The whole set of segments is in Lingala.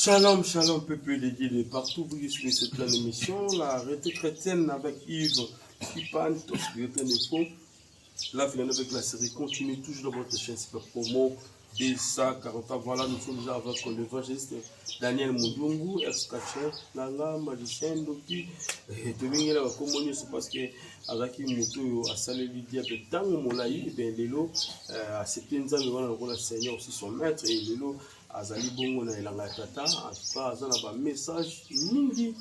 Shalom, shalom, peuple de Dieu de partout, vous qui suivez cette grande émission, la retraite chrétienne avec Yves Ipan, tous les fond. Là, finalement, avec la série continue toujours dans votre chaîne Super Promo 240. Voilà, nous sommes déjà avec l'évangéliste Daniel Mundungu, ex-catcheur, nanga, magicien, ndoki, tobengela bakombo nyonso parce que azalaki moto oyo asaleli diable ntango molai. Ben lelo accepte Nzambe wana lokola Seigneur, aussi son maître, et lelo azali bongo na elanga ya tata. En tout cas, aza na bamessage mingi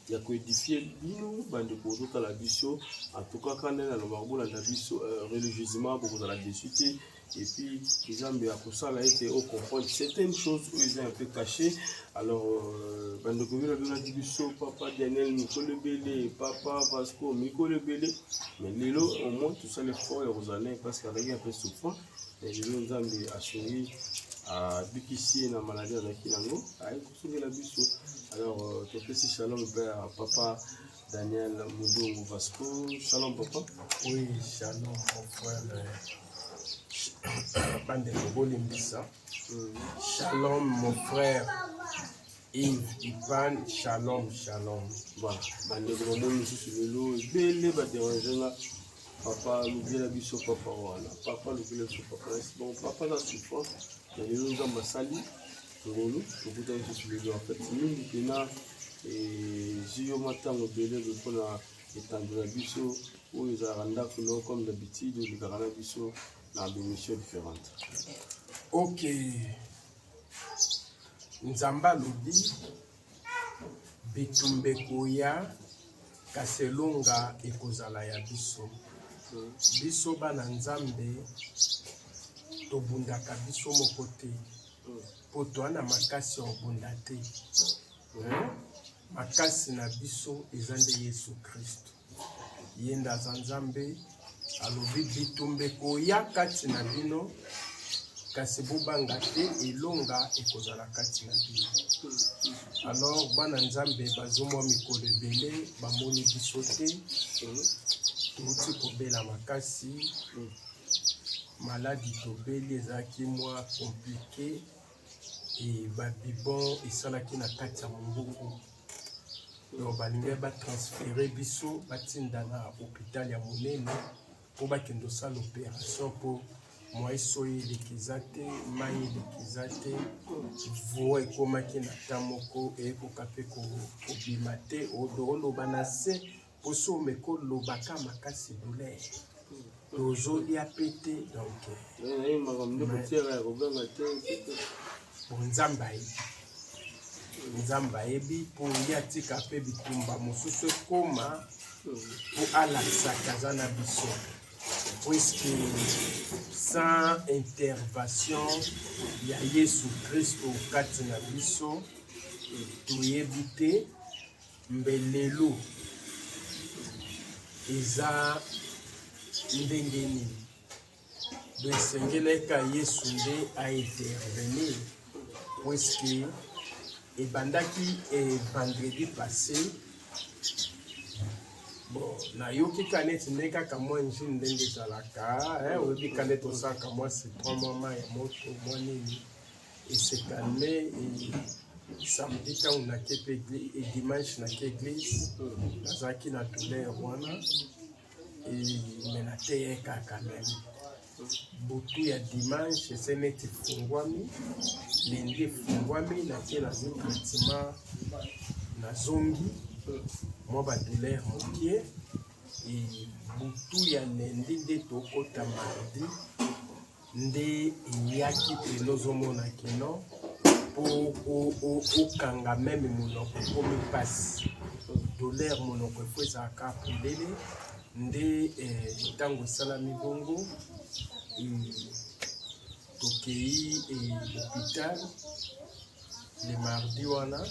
ya koédifier bino bandeko ozotala biso. En tout cas, kaka nde nalobaka, bolanda biso religieusement, bokozala déçu te. Et puis Nzambe akosala ete ocomprendre certaines choses oyo eza un peu caché. Alors bandeko bino abengaki biso papa Daniel mikolo ebele, papa Vasco mikolo ebele, mais lelo au moins tosala effort ya kozala naye parce que azalaki un peu souffrant. Mais lelo Nzambe asungi, abikisi ye na maladie azalaki nango, aye kosongela biso. Alors topesi shalom mpe ya papa Daniel Mundungu Vasco. Shalom, papa. Oui, shalom, mon frère. Bandeko, bolimbisa. Shalom, mon frère Yves Ipan, shalom, shalom. Voilà, bandeko bamoni lisusu lelo ebele badéranger nga: papa, lobela biso papa wana, papa, lobela biso papa. Bon, papa aza souffrant, mais lelo Nzambe asali ngolu, tokutani lisusu lelo. En fait, mingi mpena ezwi yo mwa ntango ebele mpona etando na biso oyo ezalaka ndako no. Comme d'habitude, olekaka na biso na bémission différente. Ok, Nzambe alobi bitumba ekoya, kasi elonga ekozala ya biso. Biso bana Nzambe tobundaka biso moko te, mpo toa na makasi ya kobunda te. Makasi na biso eza nde Yesu Kristo, ye nde aza Nzambe. Alobi bitumba ekoya kati na bino, kasi bobanga te, elonga ekozala kati na bino. Alors bana Nzambe, bazomwa mikolo ebele bamoni biso te. Touti kobela makasi, maladie tobeli ezalaki mwa compliqué e babubon esalaki na kati ya mongongo. Donc balingaki batransférer biso, batinda na hôpital ya monene mpo bakende kosala opération, mpo mwa soyi eleki eza te, mai eleki eza te. Voix ekomaki na ta moko eyekoka mpe kobima te. Oloba na se mpo so omeki olobaka makasi, douleur, tozolia mpe te. Donc makambo nde kotiaka ya kobanga te. Bon, Nzambe ayebi, Nzambe ayebi mpo ye atika mpe bitumba mosusu ekóma mpo alakisaka aza na biso, puisque sans intervention ya Yesu Kristo kati na biso, toyebi te mbe lelo eza ndenge nini. Donc esengelaka Yesu nde aintervenir, puisque ebandaki vendredi passé. Bon, nayoki ka neti nde kaka mwa angine ndenge ezalaka, oyebi ka nde tosalaka mwa citron, mwa mai ya moto, mwa nini, ese calme. Samedi ntango nake mpe dimanche nake église, nazalaki na douleur wana, me nateye kaka même butu ya dimanche. Ese neti efungwami, lundi efungwami, natie, nazwi traitement, nazongi mwa badouleur mokie. Butu ya lundi nde tokota mardi nde eyaki pene, ozomona kino mpo okanga même monoko ekomi mpasi, douleur, monoko efo ezalaka polele. Nde ntango esalami bongo, tokei hôpital le mardi wana,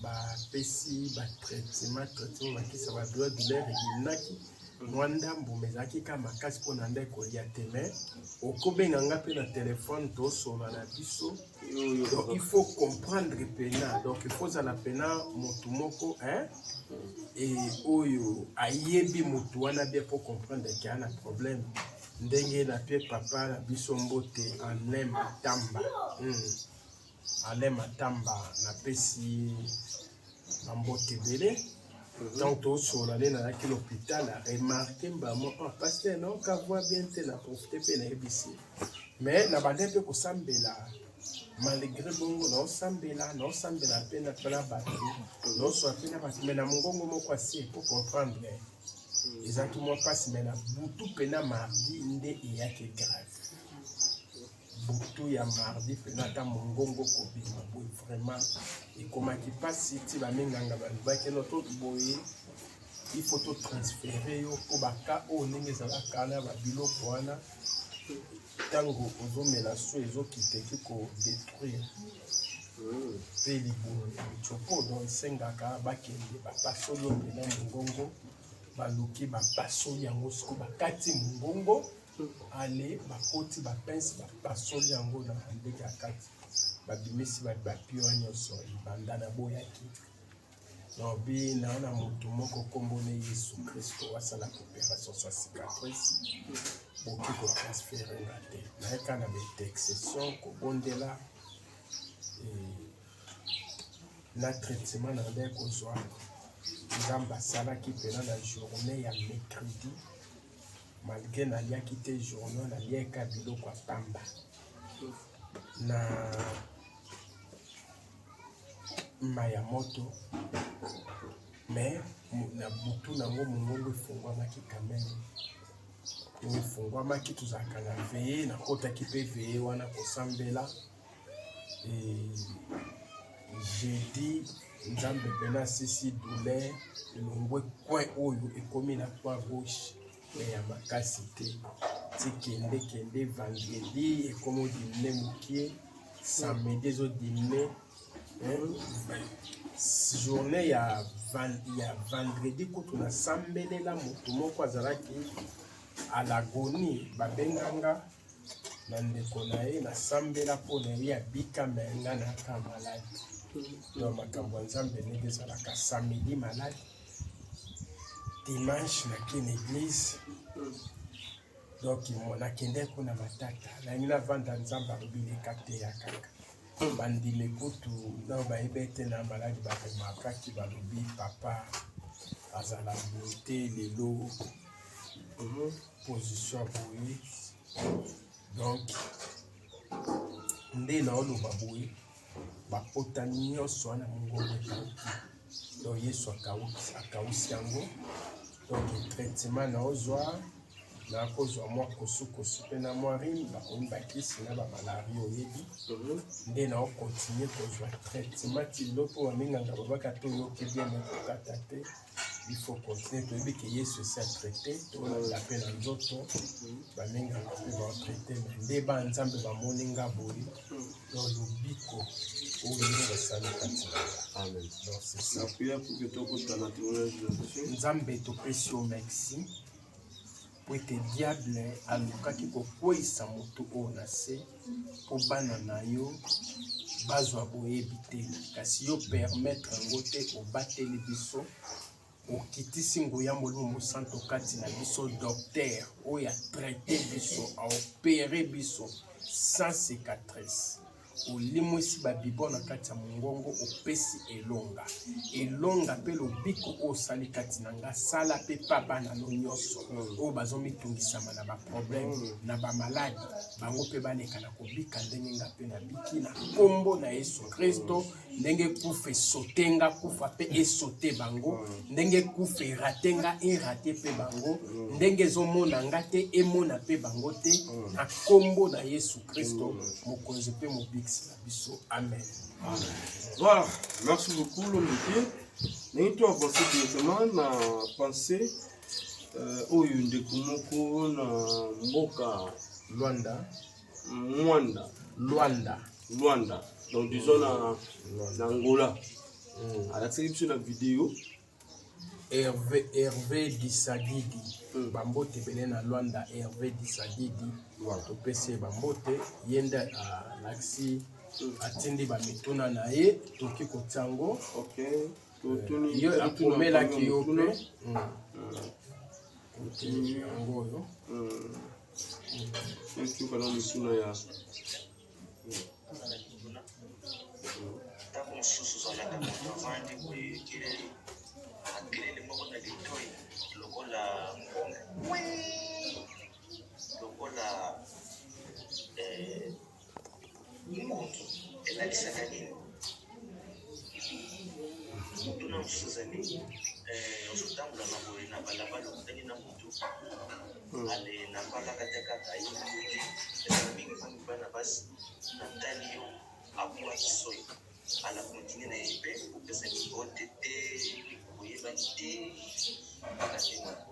bapesi batraitement, traitement bakisa badouleur, douleur ebimaki mwa ndambo, mais ezalaki kaka makasi mpona nde kolia te. Mais okobenga nga mpe na telefone, tosola na biso. Donc il faut comprendre pena, donc il faut ozala pena motu moko, hein? E oyo ayebi motu wana bien po comprendre ke aza na problème. Ndenge na pie papa na biso mbote Alain Matamba. Alain Matamba, napesi ye bambote ebele. Ntango tosolola nde nazalaki na hôpital, aremarquer mbamo: "Ah, pasteur, naoka voix bien te." Na profite mpe nayebisi, mais na bande mpe kosambela. Malgré bongo, naosambela, naosambela mpe na mpena bato, naosola mpe na bato, mais na mongongo moko asie po comprendre ezalaki mwa mpasi. Mais na butu mpena mardi nde eyaki grave. Butu ya mardi mpena, ata mongongo kobima boye vraiment ekomaki mpasi, ti baminganga balobaki: "No, to boye, il faut totransférer yo, mpo baka oyo ndenge ezalaka na babiloko wana, ntango ozomela so ezokita, eki kodétruire mpe libumu ya mitsopo." Donc esengaka bakende bapasoli oyo mpena mongongo. Baluki, bapasoli yango. Siko bakati mongongo, ale bakoti bapince, bapasoli yango na ndenge ya kati, babimisi bapio nyonso libanda. Naboyaki, naobi naa na motu moko, nkombo ne Yesu Kristo, asalaka opération sa cicatrice. Boki kotransférer nga te. Nayeka na baintercession, kobondela na traitement na nde kozwa. Nzambe asalaki mpena na journée ya mercredi, malgré naliaki te journée, naliaka biloko ya pamba na mai ya moto, mais na butu nango mongongo efungwamaki quand même. Oyo efungwamaki, tozalaka na veillée, nakotaki mpe veillée wana kosambela. Jeudi, Nzambe mpena asisi douleur, elongwe coin oyo, ekomi na coin gauche, mais ya makasi te. Ti kende kende, vendredi ekomi odiminuer mokie, samedi ezodiminuer. Journée ya vendredi kutu nasambelela motu moko azalaki à l'agonie, babenganga na ndeko na ye, nasambela mpo na ye, abika. Mais nga naka malade. Donc makambo ya Nzambe ndenge ezalaka: samedi malade, dimanche nake na église. Donc nakende kuna matata, nalingi navanda, Nzambe alobi: "Leka te." Ya kaka bandimi kutu nao bayebi ete na maladi, baremarquaki, balobi: "Papa azala boye te, lelo position ya boye." Donc nde naoloba boye, bapota nyonso wana, mongongo ekauki. Donc Yesu akausi yango. Donc traitement naozwa, nakozwa mwa kosukosu mpe na mwa rhume, bakomi bakisi na bamalaria, oyebi nde naocontinuer kozwa traitement ti lelo, mpo baminganga babaka toyoki bien, mais kokata te, il faut continuer. Toyebi ke Yesu esi atraiter, tolanda mpe na nzoto, baminganga mpe baotraiter, mais nde banzambe bamoni nga boye. Donc lobiko oyo Yesu asali kati na nga. Amen. Donc c'est ça. La prière pour que tokotala témoignage na biso. Nzambe, topesi yo merci po ete diable alukaki kokweyisa motu oyo na se mpo bana na yo bazwa boyebi te, kasi yo permettre yango te. Obateli biso, okitisi nguya Molimo Mosanto kati na biso, docteur oyo atraiter biso, aopérer biso sans cicatrice. Olimwisi babibon na kati ya mongongo, opesi elonga, elonga mpe lobiko oyo osali kati na nga. Sala mpe pa bana no nyonso oyo bazomitungisama na baproblème, na bamaladi, bango mpe baleka na kobika ndenge nga mpe nabiki, na nkombo na Yesu Kristo. Ndenge kufa esote nga, kufa mpe esote bango. Ndenge kufa erater nga, erater mpe bango. Ndenge ezomona nga te, emona mpe bango te, na nkombo na Yesu Kristo, mokonzi mpe mobikisi na biso. Amen. Voilà, merci beaucoup, l'homme de Dieu. Ndenge to avancer directement na pensée oyo ndeko moko na mboka Lwanda. Mwanda. Lwanda. Luanda, donc disons na Angola, alakisaki biso na video. Hervé, Hervé Disadidi. Bambote ebele na Lwanda, Hervé Disadidi. Topesi ye bambote. Ye nde alakisi, atindi bamituna na ye, toki kotia yango. Ok, totuni. Ye akomelaki yo mpe. Otindi yango oyo. Toyoka na mituna ya Makelele moko na litoi lokola ngonga lokola eh, ngungi elakisaka nini? Motuna mosusu ezali eh, ozotambola na boye na balabala okutani na motu ale na mbalaka te kaka ye te ezala mingi mpo mibali na basi natali yo abwaki soyi ala continue na ye mpe kopesa mbote te koyebani te kaka ndenge wana.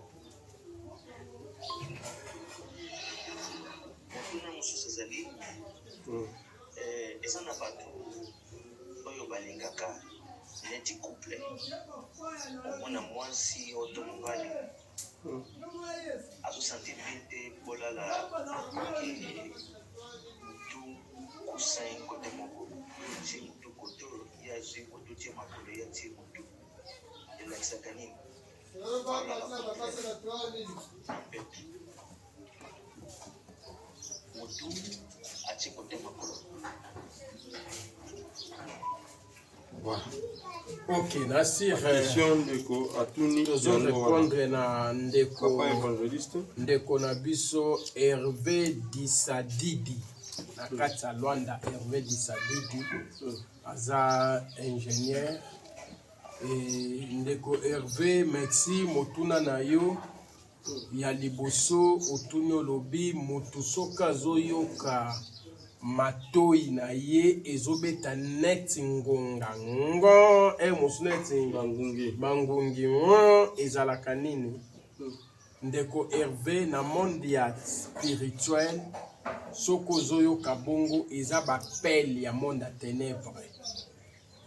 Motuna mosusu ezali eza na bato oyo balingaka neti couple omona mwasi oto mobali azosentir bien te bolala ke mutu coussin kote moko tie mutu kote oyo ye azwi kote otie makolo ye atie mutu elakisaka nini? Mbeto mutu atie kote makolo. Voilà. Ok, nasir Question ndeko atuni tozo yango wana. répondre na ndeko Papa évangéliste. Ndeko na biso Hervé Disadidi na kati ya Luanda. Hervé Disadidi aza ingénieur. E, ndeko Hervé, merci. Motuna na yo ya liboso otuni, olobi motu soki azoyoka matoi na ye ezobeta neti ngonga ngo e mosu neti bangungi bangungi ngo, ezalaka nini? Ndeko Hervé, na monde ya spirituel, soki ozoyoka bongo, eza baappel ya monde ya ténèbre.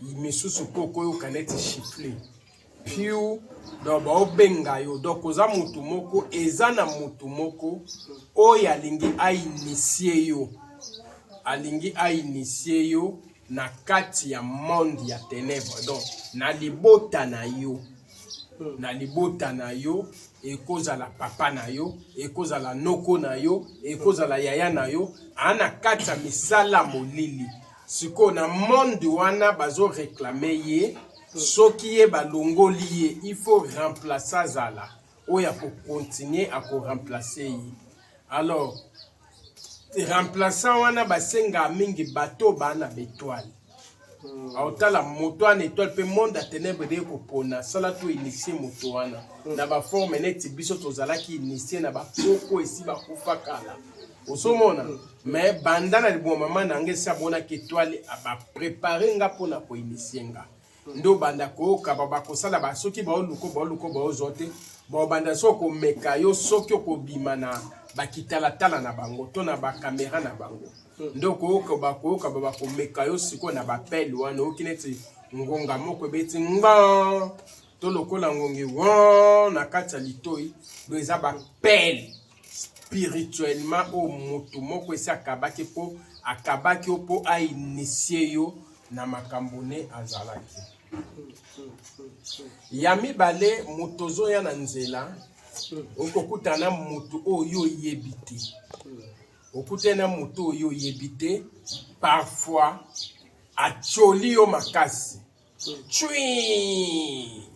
Misusu mpe okoyoka neti chiffle piu, donc baobenga yo. Donc oza motu moko, eza na motu moko oyo alingi ainitie yo, alingi ainitie yo na kati ya monde ya ténèbre. Donc na libota na yo, na libota na yo, ekozala papa na yo, ekozala noko na yo, ekozala yaya na yo, aa na kati ya misala molili. Sikoyo na monde wana bazoréclamer ye. Soki ye balongoli ye, il faut remplace azala oyo akocontinuer, akoremplacer ye. Alors remplaçant wana basengaka mingi bato baa na baétoile. Aotala moto wana étoile mpe monde ya ténèbre de kopona sala to initie moto wana na baforme neti biso tozalaki initie na bakoko esi bakufa kala. Ozomona, mais banda na liboma mama na nga esi amonaki étoile, bapréparer nga mpona koinitier nga. Nde obanda koyoka bakosala soki baoluko baoluko baozwa te, baobanda soki komeka yo, soki okobima na bakitalatala na bango to na bacaméra na bango. Nde okoyoka bakoyoka bakomeka yo sikoyo na baappel wana. Oyoki neti ngonga moko ebeti nga to lokola ngongi wa na kati ya litoi. Do eza baappel spirituellement oyo motu moko esi akabaki mpo akabaki yo mpo ainitie yo na makambo ne azalaki. Ya mibale, moto ozoya na nzela, okokutana na motu oyo oyebi te. Okutani na motu oyo oyebi te, parfois atioli yo makasi cui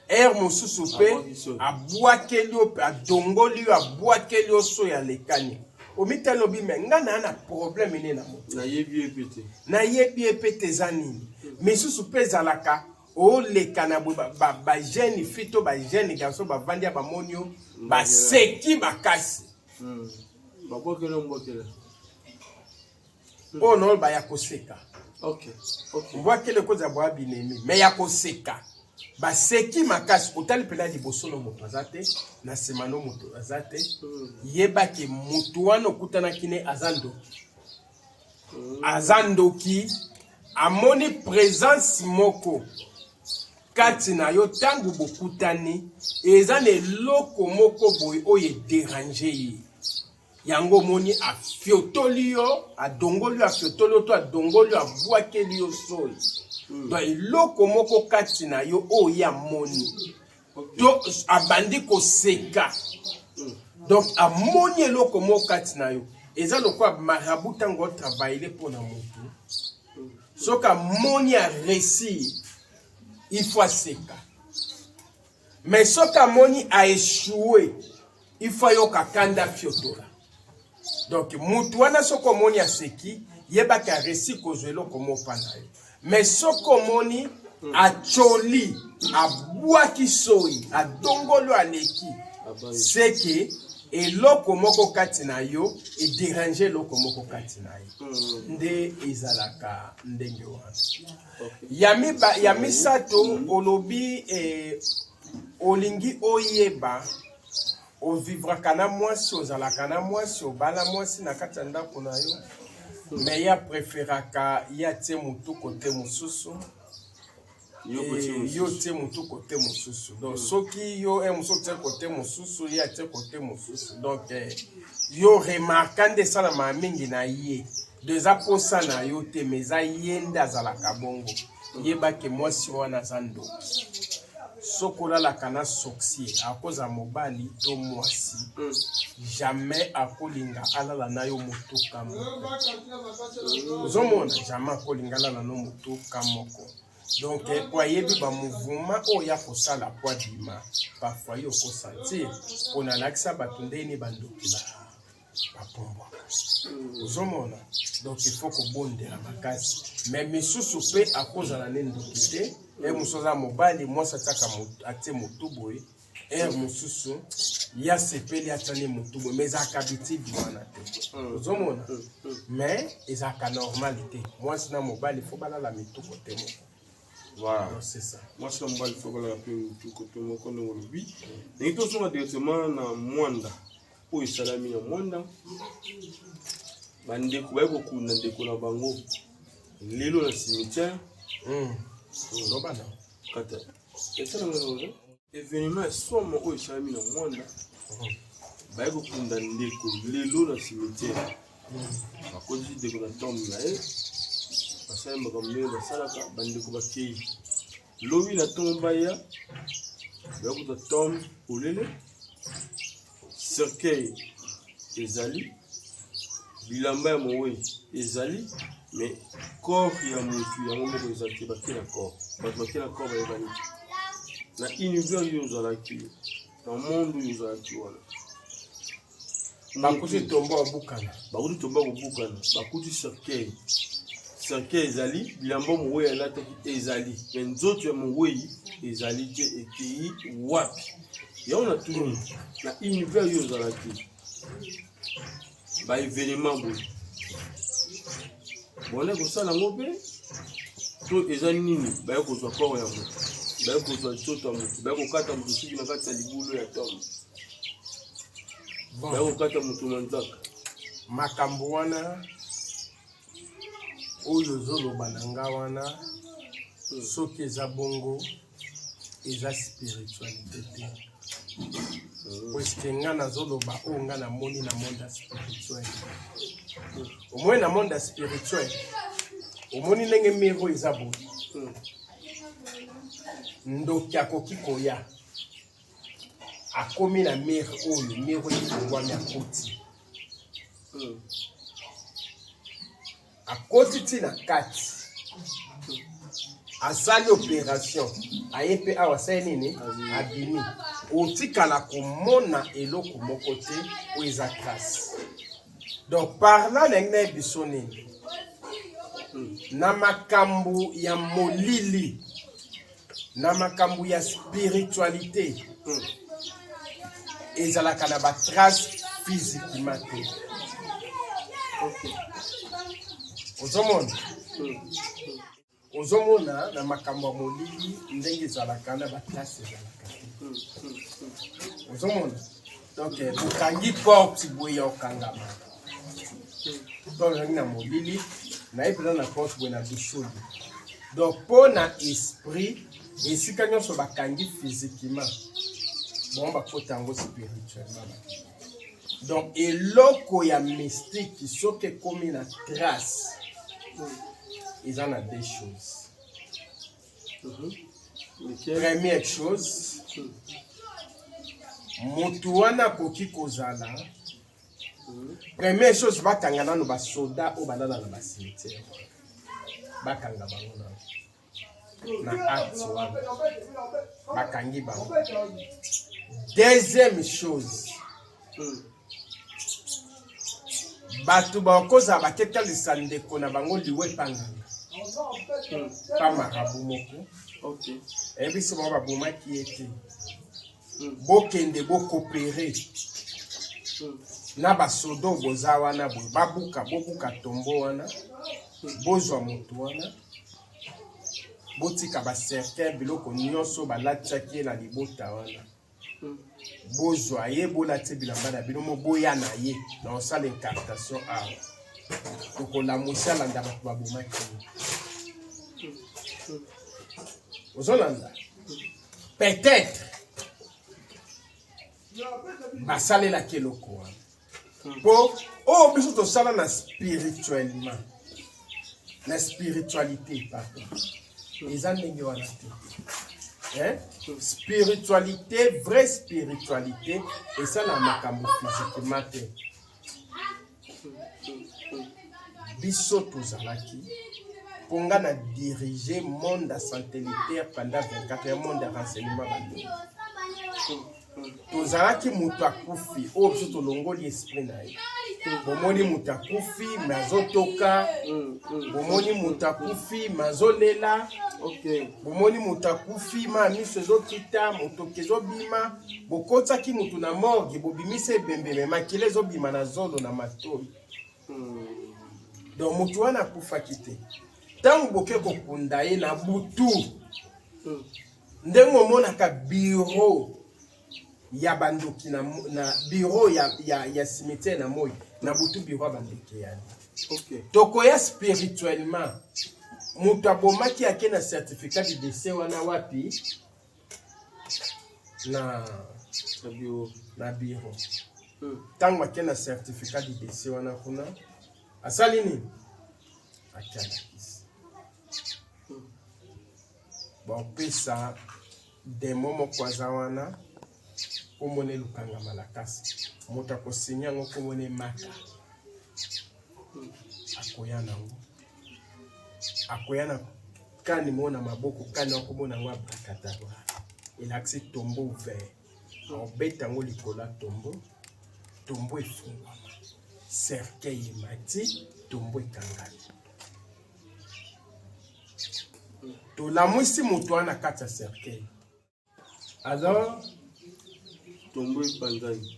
ere mosusu mpe abwakeli yo mpe adongoli yo, abwakeli yo so ya lekani. Omitali, obi me nga naa na problème nini na moto? Nayebi ye mpe te. Nayebi ye mpe te, eza nini? Misusu mpe ezalaka oleka na boye, bajeune fille to bajeune garçon bavandi ya bamoni yo, baseki makasi. Babwakela mbwakela. Oyo naoyo baya koseka. Ok Mbwakele ekozala bwa binemi, me ya koseka, baseki makasi. Otali mpena liboso no moto aza te, na nsima no moto aza te. Yebaki motu wana okutanaki ne aza ndoki, aza ndoki. Amoni présence moko kati na yo. Ntango bokutani, eza na eloko moko boye oyo edéranger ye. Yango omoni afiotoli yo, adongoli yo, afiotoli yo to adongoli yo, abwakeli yo soi. Donc eloko moko kati na yo oyo ye amoni to abandi koseka. Donc amoni eloko moko kati na yo. Eza lokola marabout, ntango otravailler mpo na motu. Soki amoni a réussir, il faut aseka. Mais soki amoni a échouer, il faut ayoka kanda fiotola. Donc mutu wana soki omoni aseki, yebaka réussi kozwa eloko moko na yo. Mais soki omoni acholi, abwaki soyi, adongoli, aleki, seke eloko moko kati na yo edéranger eloko moko kati na ye. Nde ezalaka ndenge wana. Ya misato, olobi olingi oyeba ovivraka na mwasi, ozalaka na mwasi, obala mwasi na kati ya ndako na yo, mais ye apréféraka ye atie motu kote mosusu, yo tie motu kote mosusu. Donc soki yo mosusu otie kote mosusu, ye atie kote mosusu, donc yo remarka nde esalamaka mingi na ye. Donc eza posa na yo te, mais eza ye nde azalaka bongo. Yebake mwasi wana aza ndoki. Soki olalaka na sorcier, akozala mobali to mwasi, jamais akolinga alala na yo motuka moko. Ozomona, jamais akolinga alala no motuka moko. Donc po ayebi bamouvement oyo ya kosala po abima. Parfois yo okosentir mpona alakisa bato ndeni bandoki bapombwaka. Ozomona, donc il faut kobondela makasi. Mais misusu mpe akozala ne ndoki te. Heure mosusu aza mobali, mwasi atiaka atie motu boye. Heure mosusu ya sepeli, atiani motu boye, mais ezalaka habitude wana te. Ozomona, mais ezalaka normal te. Mwasi na mobali faut balala mituko te moko. Voilà. Donc c'est ça. Mwasi na mobali faut balala mpe motuko te moko. Ndenge olobi, ndenge tozonga directement na Mwanda, oyo esalami na Mwanda, bandeko baye kokunda ndeko na bango lelo na cimetière. Loba na Kata esalamaka événement ya somo oyo esalami na Mwanda. Baye kokunda ndeko lelo na cimetière, bakotisi ndeko na tombe na ye, basali makambo ndenge basalaka. Bandeko bakei lobi na ntongo, baya bakuta tombe polele, cercueil ezali, bilamba ya mowei ezali, mais corps ya motu yango moko eza te. Bake na corps, bato bake na corps bayebani te. Na univers oyo ozalaki, na monde oyo ozalaki wana, bakuti tombe abukana. Bakuti tombe kobukana, bakuti cercueil. Cercueil ezali, bilamba mowei alataki ezali, mais nzoto ya mowei ezali te. Ekei wapi? Yango natuni, na univers oyo ozalaki, baévénement boye bona kosala yango mpe to eza nini? Baye kozwa corps ya moto, baye kozwa nzoto ya moto, baye kokata moto soki na kati ya libulu ya tombe, baye kokata moto na nzaka. Makambo wana oyo ozoloba na nga wana, soki eza bongo, eza spiritualité te, puisque nga nazoloba oyo nga namoni na monde ya spirituel. Omoni, na monde ya spirituel, omoni ndenge miro eza boye, ndoki akoki koya, akomi na mur oyo, mur oyo efungwami, akoti, akoti ntina kati, asali opération, aye mpe awa, asali nini, abimi. Otikala komona eloko moko te oyo eza trace. Donc par là nalingi nayebi biso nini? Na makambo ya molili, na makambo ya spiritualité, ezalaka na batrace physiquement te. Ozomona, ozomona na makambo ya molili ndenge ezalaka na batrace ezalaka te. Ozomona, donc bokangi porte boye ya okangama, donc ezalaki na molili, naye mpenza na porte boye na dusoli. Donc mpo na esprit, esika nyonso bakangi physiquement, bon, bakota yango spirituellement. Donc eloko ya mystique, soki ekomi na trace, eza na deux choses. Première chose, motu wana akoki kozala, première chose, bakanga nano basoda oyo balala na bacimetière. Bakanga bango na na acte wana bakangi bango. Deuxième chose, bato bakozala baketalisa ndeko na bango liwa epanganga pa marabu moko eyebisi bango babomaki ye te, bokende bokopere na basodo boza wana boye, babuka bobuka tombo wana, bozwa moto wana, botika bacercueil, biloko nyonso balatisaki ye na libota wana, bozwa ye, bolati bilamba na bino mo, boya na ye na osala incartation awa, tokolamusi alanda bato babomaki ye. Ozolanda, peut-être basalelaki eloko wana mpo oyo biso tosala na spirituellement, na spiritualité, pardon, eza ndenge wana te, hein? Spiritualité, vraie spiritualité esala makambo physiquement te. Biso tozalaki mpo nga na dirige monde ya satellitaire pendant 24 heures, monde ya renseignement. Bandeko, tozalaki, moto akufi oyo biso tolongoli esprit na ye. Bomoni moto akufi me azotoka, bomoni moto akufi me azolela, bomoni moto akufi ma miso ezokita, motoki ezobima. Bokotaki motu na morgue, bobimisa ebembe me makila ezobima na zolo, na matoi. Donc motu wana akufaki te. Ntango boke kokunda ye na butu, ndenge omonaka bureau ya bandoki na bureau ya cimetière na moi na butu, bureau ya bandoki eyali. Tokoya spirituellement, moto abomaki ake na certificat de décès wana wapi? Na na bureau. Ntango ake na certificat de décès wana kuna, asali nini? Ake alakisi, bapesa demo moko aza wana, komona elukanga malakasi, moto akosinya yango, komona emata, akoya nango, akoya na kani mo na maboko, kani akomona yango abracadabra, elakisi tombeau ouvert, akobeta yango likolo ya tombeau, tombeau efungwama, cercueil emati, tombeau ekangami. Tolamwisi moto wana kati ya cercueil. Alors tombeau epanzani.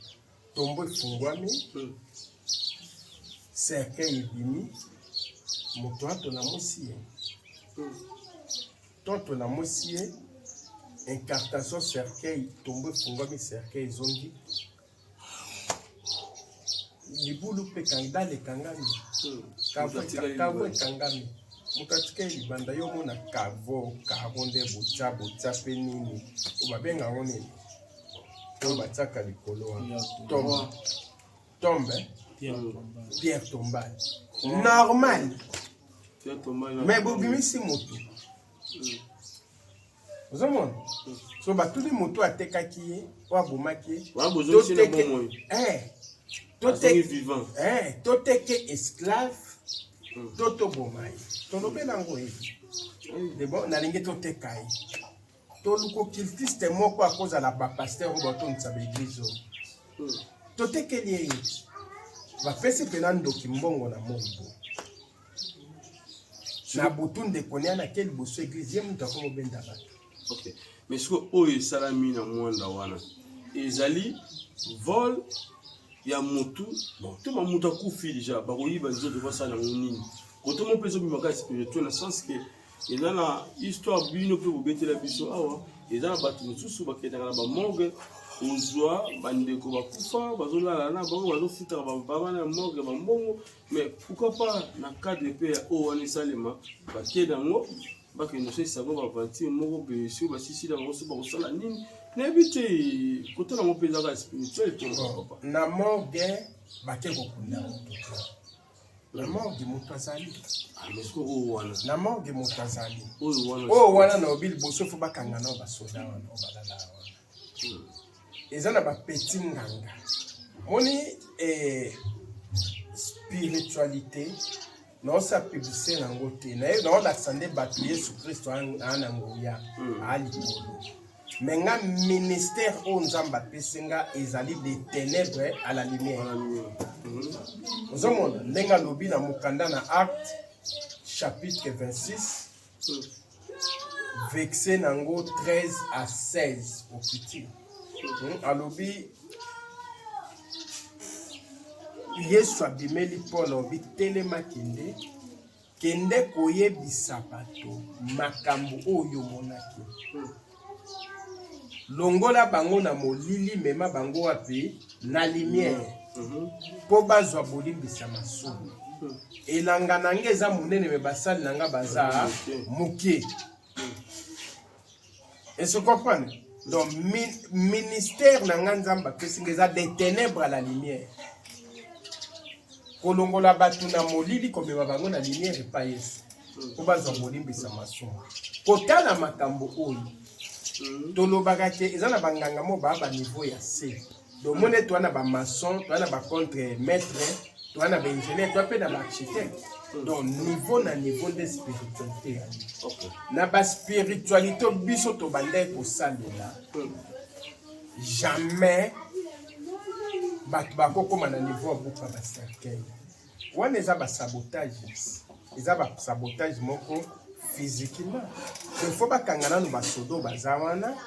Tombeau efungwami, cercueil ebimi, moto wana tolamwisi ye. To tolamwisi ye, incartation, cercueil, tombeau efungwami, cercueil ezongi, libulu mpe dalle ekangami, caveau ekangami, moto atikali libanda. Yo omona caveau, carreau nde botya, botya mpe nini oyo babenga yango nini, oyo batiaka likolo wana, tombe, tombe, pierre tombale normal, mais bobimisi motu. Ozomona, so batuni motu atekaki ye, oyo abomaki ye, toteke esclave to toboma ye, tolobela yango ye de bon, nalingi toteka ye, toluka occultiste moko akozala bapasteur oyo batondisa baéglise oyo, totekeli ye ye, bapesi mpena ndoki mbongo na moi boye na butu. Ndeko ne anake liboso église, ye moto akomobenda bato. Ok, mais sikoyo oyo esalami na mwanda wana ezali vol ya motu. Bon, to bamoto akufi déjà, bakoyiba nzoto, basala yango nini? Koto mo mpe ezobimaka spirituel, na sens ke eza na histoire bino mpe bobetela biso awa. Eza na bato mosusu bakendaka na bamorgue kozwa bandeko bakufa, bazolala na bango, bazofutaka bana ya morgue bambongo. Mais pourquoi pas na cadre mpe ya oyo wana esalema, bakende yango, bakende kosalisa yango baaventure moko boye, soki basisila bango, so bakosala nini, nayebi te. Kotala yango mpe ezaka spirituel to papa? Na morgue bake kokunda moto te. Na morgue moto azali. Ah, mais sikoyo oyo wana? Na morgue moto azali. Oyo wana? Oyo wana na obi liboso fo bakanga nao basoda wana oyo balala wana. Eza na bapeti nganga moni, spiritualité. Naosala publicité na yango te, naolakisa nde bato Yesu Kristo aa na nguya, aa likolo. Mais nga, ministère oyo Nzambe apesi nga ezali de ténèbres à la lumière. Ozomona ndenge alobi na mokanda na Acte chapitre 26, verset nango 13 à 16, okiti. Alobi Yesu abimeli Paul, alobi: "Telema, kende, kende koyebisa bato makambo oyo omonaki. Longola bango na molili, mema bango wapi? Na lumière, mpo bazwa bolimbisa masumu. Elanga na nga eza monene, mais basali na nga baza moke." Est-ce comprendre? Donc ministère na nga Nzambe apesi nga eza des ténèbres à la lumière, kolongola bato na molili, komema bango na lumière epai Yesu, mpo bazwa bolimbisa masumu. Kotala makambo oyo tolobaka ke eza na banganga mo baa baniveau ya se. Donc mone toa na bamaçon, toa na bacontre maître, toa na baingénieur, toa mpe na baarchitecte. Donc niveau na niveau nde spiritualité yali. Na baspiritualité biso tobandaki kosalela, jamais bato bakokóma na niveau ya buka bacercueil wana. Eza basabotage, eza basabotage moko physiquement. Il faut bakanga nanu basodo baza wana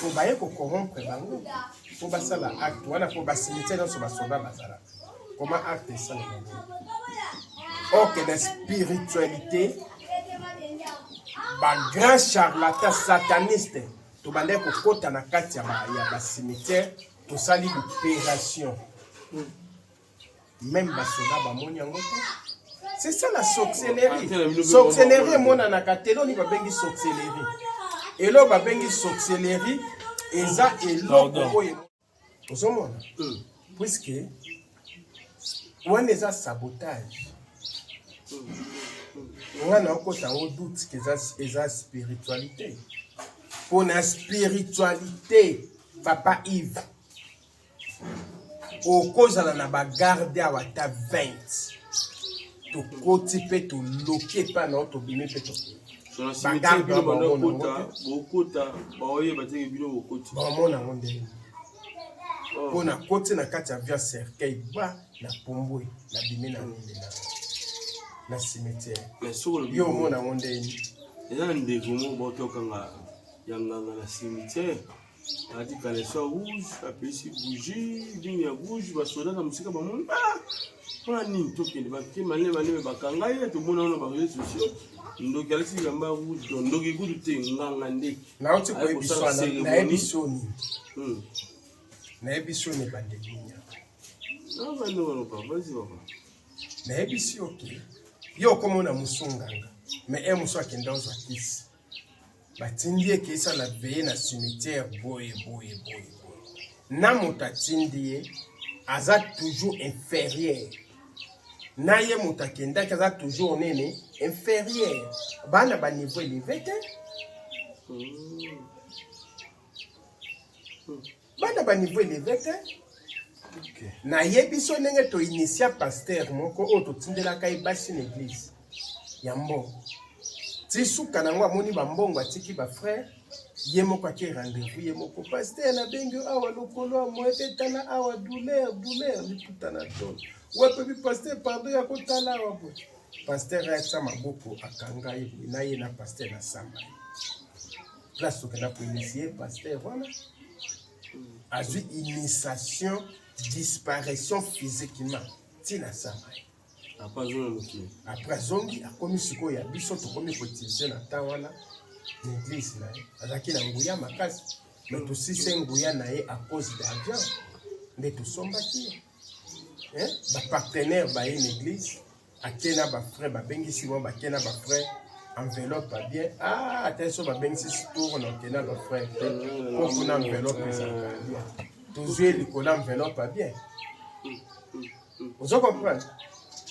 po baye kocorrompre bango mpo basala acte wana, mpo bacimetière nyonso basoda bazalaka. Comment acte esalema bongo? Ok, na spiritualité, bagrand charlatan sataniste, tobandaki kokɔta na kati ya bacimetière, tosali opération, même basoda bamoni yango te. C'est ça la sorcellerie. Sorcellerie emonanaka te. Eloni babengi sorcellerie, eloko babengi sorcellerie eza eloko oyo ozomona, puisque wana eza sabotage. Nga na okota yango doute ke eza spiritualité. Mpo na spiritualité, papa Yves, okozala na bagarde awa ata 20, tokoti mpe toloki epai na yo, tobimi mpe tokei. Bagarde bokota, baoyeba teke bino bokoti. Baomona yango ndenge mpo nakoti na kati ya via cercueil ba na pumbwe, nabimi na nini na cimetière. Yo omona yango ndenge. Eza na ndeko moko baoki okanga ya nganga na cimetière, alati caleçon rouge, apesi bougie nini ya rouge, basoda na mosika bamoni: "Mpona nini tokende?" Bake maleme maleme, bakanga ye. Tomona wana baréseaux sociaux, ndoki alati bilamba rouge. Donc ndoki kutu te, nganga nde. Nauti koyebi nayebi soni, nayebi soni ebandeli nini. Nayebisi yo ke yo okomona mosu nganga, mais e mosu akenda ozwa kisi, batindi ye keisa na veye na cimetière boye boye boye boye, na moto atindi ye aza toujours inférieur na ye. Moto akendaki aza toujours nini? Inférieur. Bana baniveau élevé te, bana baniveau élevé te. Nayebi so ndenge toinitia pasteur moko oyo totindelaka ye basi na église ya mbongo, ti suka nango amoni bambongo, atiki bafrère, ye moko ake rendez-vous ye moko. "Pasteur, nabengi yo awa, lokolo ya moye te, tala awa, douleur, douleur, liputa na tolo wapebi. Pasteur, pardon ya kotala awa boye." Pasteur atia maboko, akanga ye boye na ye na pasteur na samba ye place. Tokenda koinitie pasteur wana, azwi initiation, disparition physiquement ntina samba ye. Après azonga mokili. Après azongi, akomi sikoyo ya biso, tokomi koutiliser na temps wana na église na ye. Azalaki na nguya makasi, mais tosisi nguya na ye à cause d'argent nde tosombaki ye. Hein? Bapartenaire baye na église, ake na bafrère, babengisi bango, bake na bafrère, enveloppe ya bien. Ah, ata so babengisi tour na oke na bafrère te, mpo kuna enveloppe ezalaka ya bien. Tozwi ye likolo enveloppe ya bien. Ozo comprendre?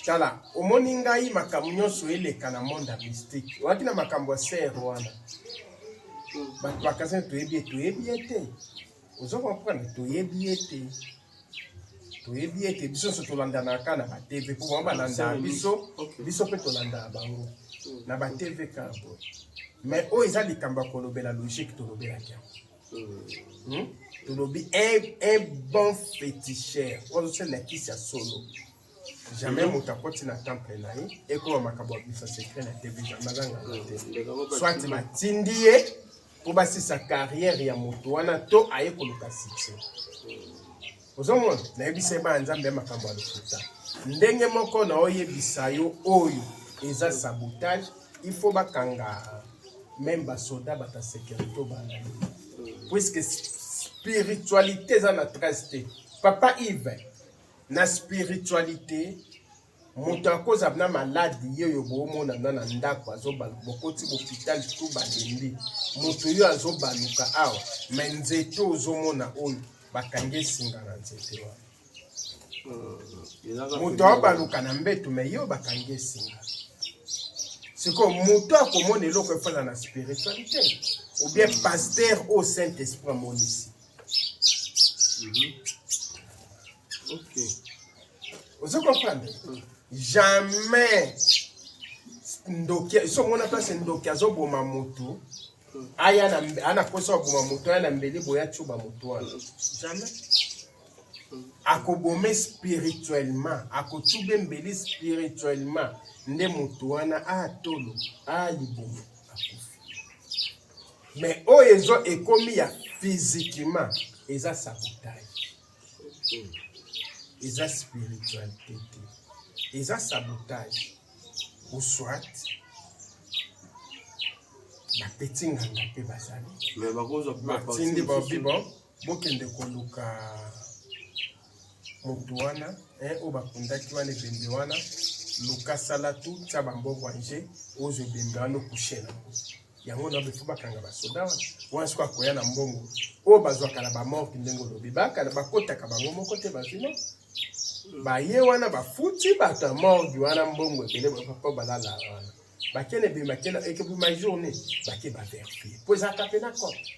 Tala, omoni ngai, makambo nyonso eleka na monde ya mystique. Oyaki na makambo ya sere wana, bato bakasi, toyebi ye, toyebi ye te. Ozo comprendre? Toyebi ye te. Toyebi ete biso nyonso tolandanaka na ba TV mpo bango balandaka biso, biso mpe tolandaka bango na ba TV kaka boye. Mais oyo eza likambo ya kolobela logique, tolobelaki yango. Tolobi un bon féticheur oyo azosalela kisi ya solo, jamais moto akoti na temple na ye ekoma makambo ya bisa secret na TV, jamais. Azangaka te, soit batindi ye mpo basisa carrière ya moto wana to aye koluka succès. Ozomona, nayebisa ye bana Nzambe ya makambo ya lokuta. Ndenge moko na oyebisa yo, oyo eza sabotage. Il faut bakanga même basoda, bato ya sécurité obandani, puisque spiritualité eza na trace te, papa Yves. Na spiritualité, moto akozala na maladi ye oyo boomona na ndako, azobaluka, bokoti hôpital tu, balembi moto oyo azobaluka awa, me nzete ozomona oyo bakangi esinga na nzete wana. Moto aobaluka na mbeto, me yo bakangi esinga. Sikoyo moto akomona eloko efanda na spiritualité ou bien pasteur oyo Saint Esprit amonisi. Ozo comprendre? Jamais ndoki, so omona place ndoki azoboma motu, aya na ana posa koboma motu, aya na mbeli boye atuba motu wana, jamais. Akobome spirituellement, akotube mbeli spirituellement nde motu wana atolo alibomo akufi. Mais oyo ezo ekomi ya physiquement, eza sabotage, eza spiritualité te, eza sabotage. Ou soit bapeti nganga mpe bazali Mais bakozwa mpe batindi babi bon, bokende koluka motu wana, oyo bakundaki wana, ebembe wana, luka sala tu, tia bambongo anje, ozwa ebembe wana, okushe nango yango na befo. Bakanga basoda wana wana. Soki akoya na mbongo oyo bazwaka na bamorgue, ndenge olobi, bakana bakotaka bango moko te, bazwi no baye wana, bafuti bato ya morgue wana mbongo ebele mpo balala wana. Bakende ebima, bakende ekebima journée, bake bavérifier, po ezalaka mpe na cope,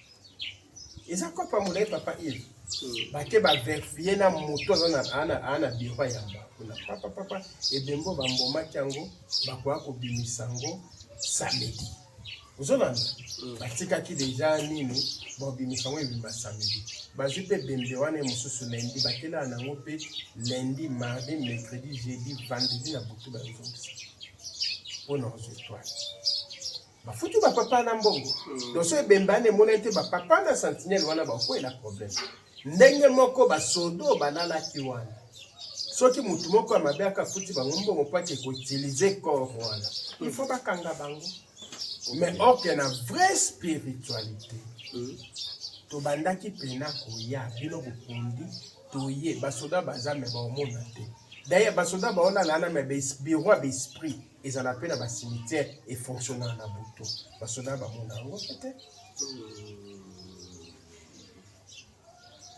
eza cope ya molai, papa Yves. Bake bavérifier na moto aza na bureau ya yamba kuna, papa papa, ebembo bambomaki yango, bakoya kobimisa yango samedi. Ozolanda, batikaki deja nini, babimisa yango, ebima samedi. Bazwi mpe ebembe wana ye mosusu lundi, bakelaka nango mpe lundi, mardi, mercredi, jeudi, vendredi na butu bazongisa mpona ozwa étoile. Bafuti bapapa na mbongo. Donc so ebembe wana emonani te, bapapa na sentinelle wana bakwela problème. Ndenge moko basodo balalaki wana, soki motu moko ya mabe akafuti bango mbongo mpo ake koutiliser corps wana, il faut bakanga bango. Mais ok, na vraie spiritualité, tobandaki mpena koya bino bokundi, toye basoda baza, me baomona te. D'ailleurs basoda baolala wana, me bureau ya baesprit ezala mpe na bacimetière, efonctionnaka na butu. Basoda bamona yango mpe te.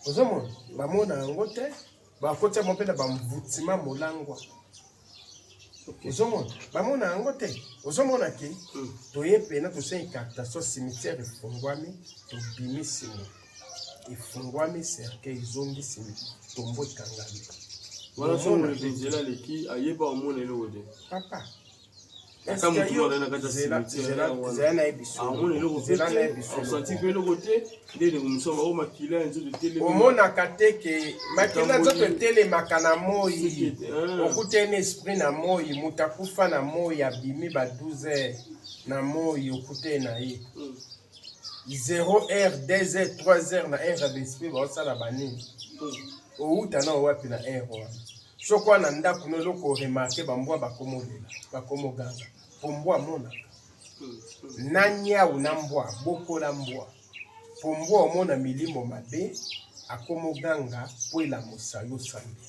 Ozomona, bamona yango te. Bakotia mo mpe na bamvutima molangwa. Ozomona, bamona yango te. Ozomona ke toye pena tosa incantation, cimetière efungwami, tobimisi moto, efungwami, cercueil ezongi, tombo ekangami. Wana so moleki nzela aleki, ayeba omona eloko te. Papa, Ata motu moko na kati ya cimetière zela na ye biso. Amona eloko pe te, asanti mpe eloko te. Nde ndeko mosusu bao makila ya nzoto etelemi. Omonaka te ke makila nzoto etelemaka na moi. Okutani esprit na moi, moto akufa na moi, abimi ba 12 heures na moi, okutani na ye 0 heure, 2 heures, 3 heures na heure ya baesprit baosala banini. Outa na wapi na heure wana? Soki wana ndako no, eloko oremarquer, bambwa bakomolela, bakomoganga, po mbwa amonaka na niau na mbwa, bokola mbwa, po mbwa omona milimo mabe, akomoganga mpo elamusa yo, sambela.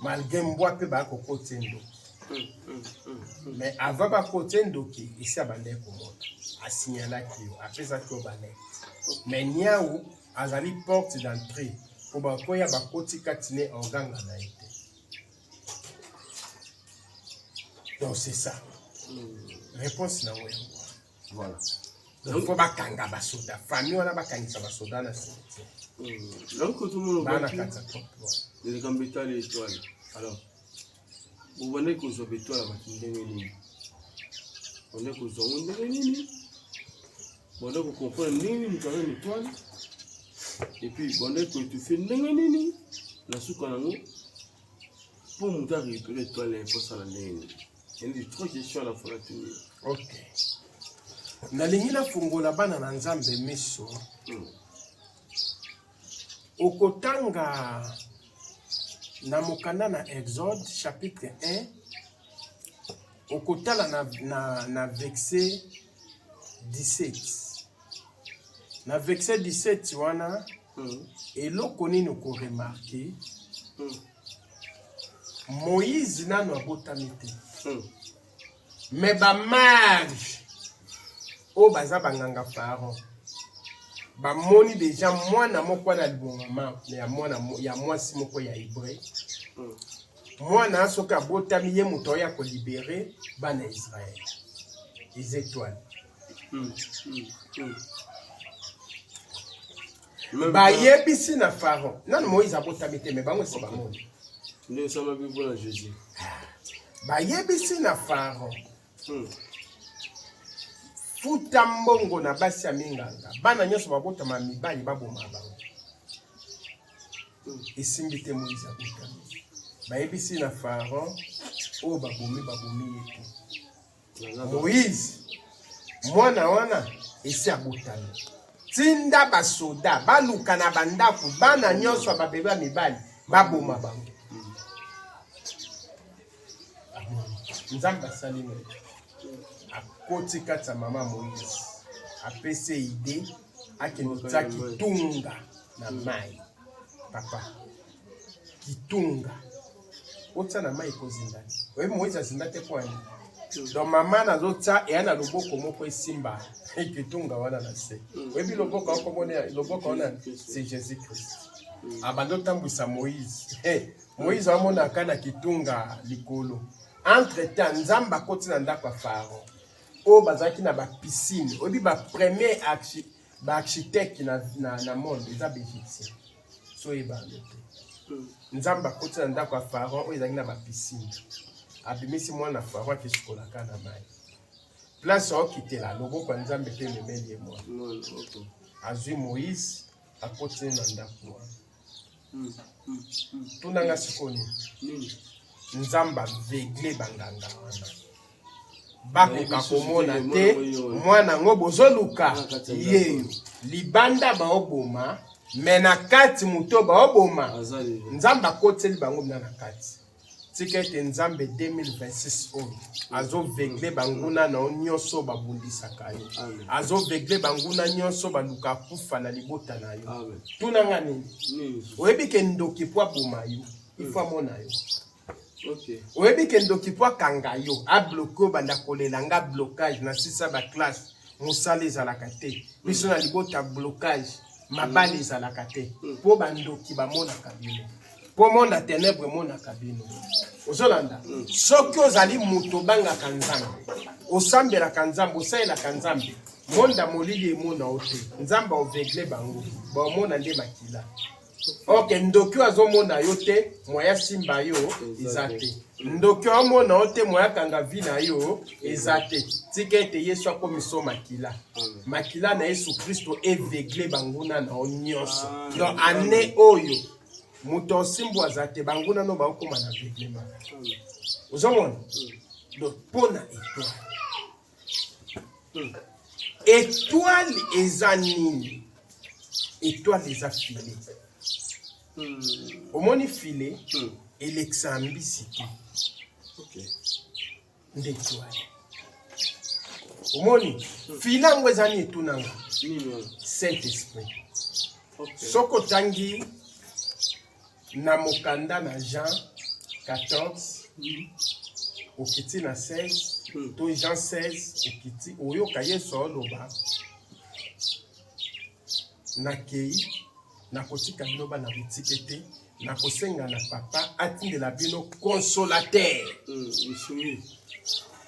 Malgré mbwa mpe baya kokotia ndoki, mais avant bakotia ndoki, esi abandaki komona, asignalaki yo, apesaki yo balerte. Mais niau azali porte d'entrée, po bakoya, bakoti kati ne organga na ye te. Donc c'est ça, réponse nango yango. Voilà. Donc faut bakanga basoda, famille wana bakangisa basoda na cimetière. Donc tout Bana kati ya propre. Likambo etali étoile. Alors, bobandaki kozwa baetoile ya bato ndenge nini? Bobandaki kozwa yango ndenge nini? Bobandaki kocomprendre ndenge nini moto aza na étoile? Et puis bobandaki koétouffe ndenge nini? Na suka nango, mpo moto arécupere étoile na ye, mpo asala ndenge nini? Yango trois questions à la fois natuni. Ok. Nalingi nafungola bana na Nzambe miso. Okotanga na mokanda na Exode chapitre 1, okotala na verset 17. Na verset 17 wana, eloko nini okoremarquer? Moïse nano abotami te. Mais bamages oyo baza banganga Pharaon bamoni deja mwana moko wana libongama ya mwana ya mwasi moko ya hébreu. Mwana soki abotami, ye moto oyo akolibérer bana ya Israele, eza étoile. Bayebisi na Pharaon, nano Moïse abotami te, mais bango esi bamoni. Ndenge esalamaki mpona Jésus. Bayebisi na Pharaon: "Futa mbongo na basi ya minganga, bana nyonso babotama mibali baboma bango." Esimbi te. Moïse abotami, bayebisi na Pharaon oyo babomi, babomi ye te. Moïse mwana wana esi abotami, tinda basoda baluka na bandako bana nyonso ya babebe ya mibali, baboma bango. Nzambe asali nini? Akoti kati ya mama Moïse, apesi ye idée akende kotia kitunga na mai. Papa, kitunga otia na mai ekozinda. Oyebi Moïse azinda te po ani? Donc mama nazotia eya na loboko moko esimba kitunga wana na se. Oyebi loboko akomona loboko wana, c'est Jésus Christ. Abandi otambwisa Moïse. Hey, Moïse amonaka na kitunga likolo. Entre temps, Nzambe akoti na ndako ya Pharaon oyo bazalaki na bapiscine. Oyebi bapremier baarchitecte na monde eza baégyptien, so oyebana te. Nzambe akoti na ndako ya Pharaon oyo ezalaki na bapiscine, abimisi mwana Pharaon, akesukolaka na mai. Place aokitela, loboko ya Nzambe mpe ememeli ye mwana. Azwi Moïse, akoti na ndako wana. Tunanga sikoyo nini? Nzambe aveugle banganga wana, bakoka komona te mwana yango bozoluka yeyo. Libanda baoboma, mais na kati moto baoboma, Nzambe akoteli bango bina na kati. Tika ete Nzambe 2026 oyo azovegle banguna na yo nyonso babundisaka yo, azovegle banguna nyonso baluka kufa na libota na yo. Tunanga nini? Oyebi ke ndoki po aboma yo, ifo amona yo. Oyebi ke ndoki po akanga yo, abloquer oyo, banda kolela nga blocage na sisa baclasse, mosala ezalaka te, biso na libota blocage, mabala ezalaka te, mpo bandoki bamonaka bino, mpo monde ya ténèbre emonaka bino. Ozolanda? Soki ozali moto obangaka Nzambe, osambelaka Nzambe, osalelaka Nzambe, monde ya molili emona yo te. Nzambe aovegle bango, baomona nde makila. Ok, ndoki oyo azomona yo te, moya simba yo eza te. Ndoki oyo amona yo te, moya kanga vie na yo eza te. Tika ete Yesu akomiso makila, makila na Yesu Kristo evegle banguna na yo nyonso. Donc année oyo moto osimbu aza te, banguna no baokóma na aveuglement. Ozomona? Donc mpo na étoile, étoile eza nini? Étoile eza filet. Omoni filet elekisa mbisi te. Nde étoile. Omoni filet yango eza nini? Etunanga. Saint Esprit. Soki otangi na mokanda na Jean 14, okiti na 16, to Jean 16, okiti, oyoka Yesu aoloba: "Nakei, nakotika bino bana bitike te, nakosenga na Papa atindela bino consolateur." Lisungi.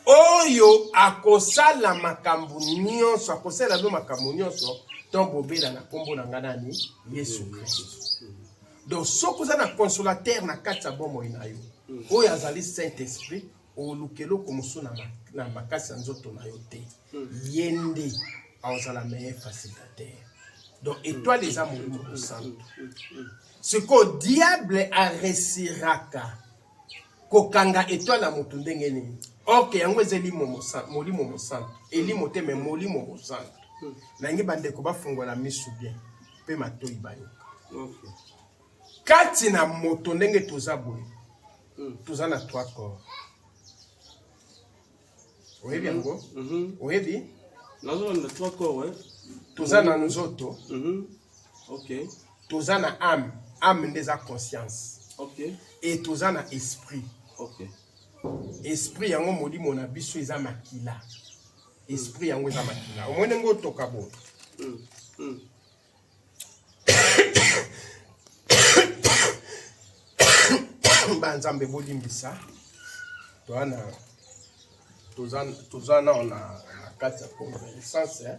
Oyo. Oyo akosala makambo nyonso, akosala bino makambo nyonso, to bobela na nkombo na ngai nani? Yesu Kristo. Donc soki oza na consolateur na kati ya bomoi na yo, oyo azali Saint Esprit, oluka eloko mosusu na makasi ya nzoto na yo te. Ye nde akozala meilleur facilitateur. Donc étoile eza Molimo Mosantu. Sikoyo diable aresiraka kokanga étoile ya moto ndenge nini? Ok, yango eza elimo Molimo Mosantu, elimo te, mais Molimo Mosantu. Nangi bandeko bafungola misu bien mpe matoi bayoka. Kati na moto, ndenge toza boye, toza na trois corps. Oyebi yango? Oyebi? Nazolanda, trois corps, ouais. Toza na nzoto, toza na âme, âme nde eza conscience, e toza na esprit. Esprit yango, molimo na biso eza makila. Esprit yango eza makila. Omoni ndenge otoka boye? Banzambe bolimbisa, toza na toza nao na kati ya convalescence, eh?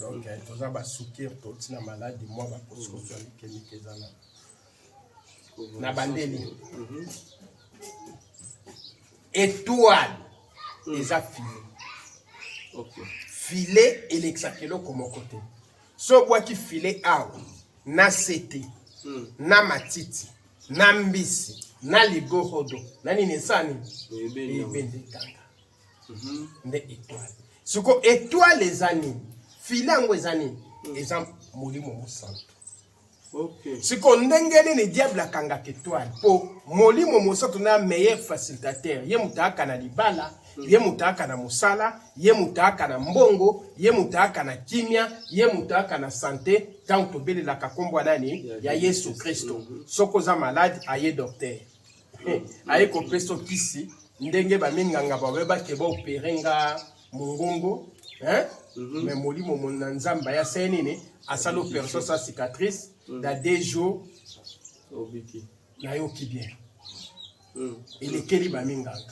Donc toza basukir, touti na maladi, mwa bakosokoso ya mike mike eza na bandeli. Étoile eza filet. Filet elekisaka eloko moko te. So obwaki filet awa na sete, na matiti, na mbisi, na ligorodo, na nini, esala nini? Ebende ekanga. Nde étoile. Siko étoile eza nini? Filet yango eza nini? Eza Molimo Mosantu. Siko ndenge nini diable akangaka étoile? Mpo Molimo Mosantu na meilleur facilitateur. Ye moto ayaka na libala, ye moto ayaka na mosala, ye moto ayaka na mbongo, ye moto ayaka na kimia, ye moto ayaka na santé. Ntango tobelelaka nkombo ya nani? Ya Yesu Kristo. Soki oza malade, aye docteur, aye kopesa kisi. Ndenge baminganga babebake baopérer nga mongongo, hein? Mais molimo na Nzambe aya, asali nini? Asali opération sa cicatrice. Dans 2 jours Obiki. nayoki bien. Elekeli baminganga.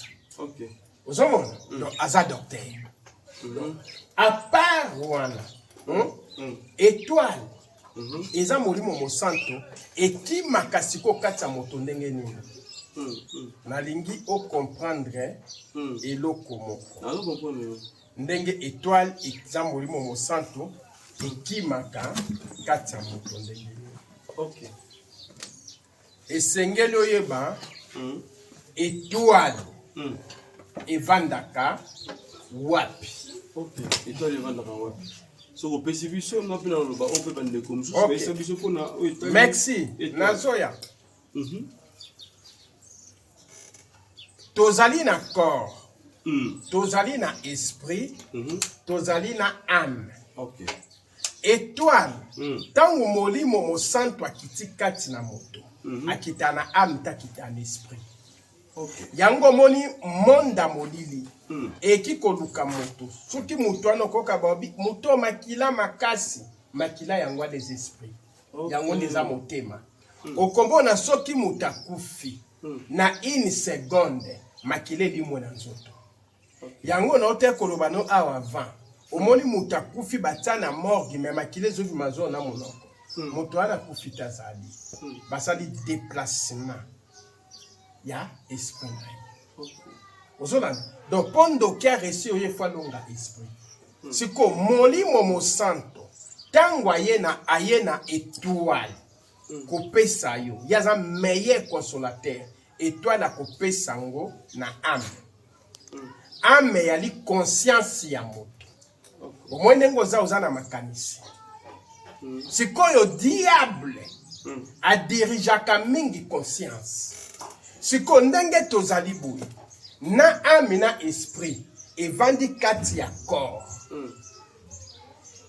Ozomona? Donc aza docteur. Donc à part wana, Étoile eza Molimo Mosantu. Ekimaka sikoyo kati ya moto ndenge nini? Nalingi ocomprendre eloko moko. Nazo comprendre. Ndenge étoile eza Molimo Mosantu, ekimaka kati ya moto ndenge nini? Esengeli oyeba étoile evandaka wapi. Ok, étoile evandaka wapi? Soki opesi biso, nga mpe naloba oyo mpe bandeko mosusu bayesa biso mpona oyo etali Merci. étoile. Nazoya. Tozali na corps, tozali na esprit, tozali na âme. Étoile, ntango Molimo Mosantu akiti kati na moto, akita na âme te, akita na esprit. Yango omoni monda molili eki koluka moto. Soki moto wana okoka babi moto oyo makila makasi, makila yango wana eza esprit. Yango nde eza motema. Okomona soki moto akufi, na une seconde makila elimwe na nzoto. Yango na ote koloba no awa avant, omoni moto akufi, batia na morgue, mais makila ezobima zo na monoko. Moto wana akufi te, azali basali déplacement ya esprit na ye. Ozolanda? Donc mpo ndoki aréussir, oyo efo alonga esprit. Siko Molimo Mosanto, ntango aye na étoile kopesa yo, ye aza meilleur consolateur. Étoile akopesa yango na âme. Âme eyali conscience ya moto. Omoi ndenge oza na makanisi. Sikoyo diable adirigeaka mingi conscience. Sikoyo ndenge tozali boye, na âme na esprit evandi kati ya corps.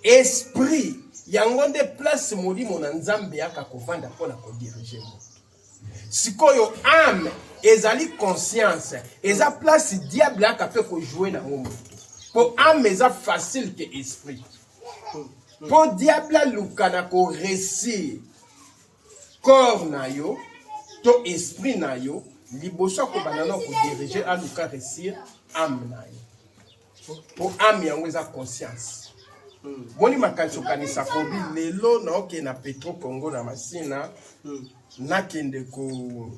Esprit yango nde place molimo na Nzambe yaka kovanda mpona kodiriger moto. Sikoyo âme ezali conscience, eza place diable aka mpe kojouer nango moto, mpo âme eza facile ke esprit. Mpo diable aluka na koréussir corps na yo to esprit na yo, liboso akobanda na kodiriger, aluka réussir âme na yo. Po âme yango eza conscience. Moni makanisi okanisa kobi lelo naokende na Petro Congo na Masina, nakende ko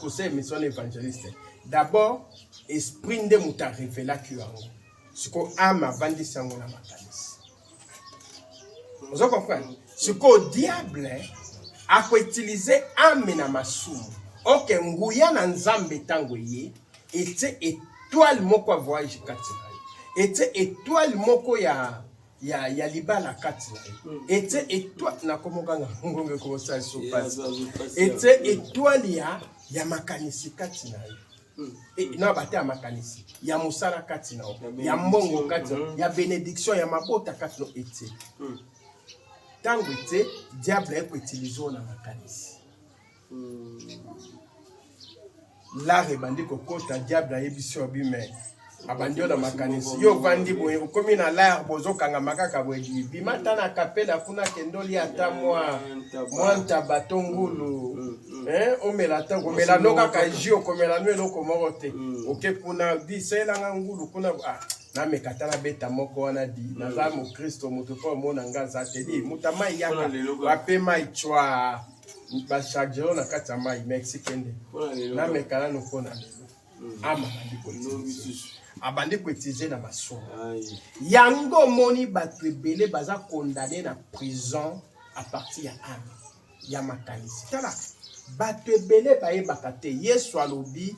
kosala émission na évangéliste. D'abord esprit nde moto arevelaki yango, sikoyo âme avandisi yango na makanisi. Ozo comprendre? Sikoyo diable akoutiliser âme na masumu. Oke nguya na Nzambe ntango eye etie étoile moko ya voyage kati na yo, etie étoile moko ya libala kati na yo, etie étoile nakomokanga ngongo ekosala sopasi, etie étoile ya makanisi kati na yo, na bate ya makanisi ya mosala kati na yo, ya mbongo kati na yo, ya bénédiction ya mabota kati na yo. Etie ntango etie, diable akoutiliser oyo na makanisi. L'art ebandi kokota, diable ayebisi yo bime, abandi yo na makanisi. Yo ovandi boye, okomi na l'art, bozokangama kaka boye, bima ata na kapela kuna, kende olia ata mwa ntaba to ngulu, omela ata, okomela no kaka jus, okomela no eloko moko te. Oke kuna, di salelanga ngulu kuna, ah, nameka ata nabeta moko wana, di naza mokristo, moto mpo omona nga aza te, di moto amai yaka bape mai cwa, bacharge yo na kati ya mai. Merci, kende nameka nano mpona lelo. Ama abandi koutiliser na masumu yango. Omoni bato ebele baza condamné na prison à partir ya âme, ya makanisi. Tala, bato ebele bayebaka te. Yesu alobi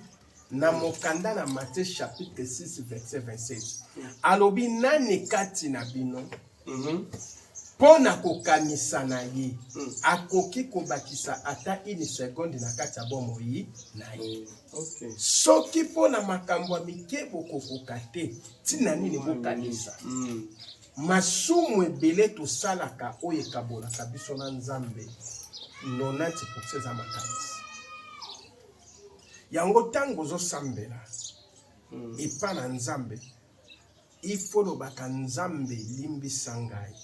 na mokanda na Matthieu chapitre 6 verset 27, alobi: "Nani kati na bino mpo na kokanisa na ye akoki kobakisa ata une seconde na kati ya bomoi na ye?" Soki mpo na makambo ya mike bokokoka te, ntina nini bokanisa? Masumu ebele tosalaka oyo ekabolaka biso na Nzambe, 90 eza makanisi. Yango ntango ozosambela epa na Nzambe, ifo lobaka: "Nzambe, limbisa ngai,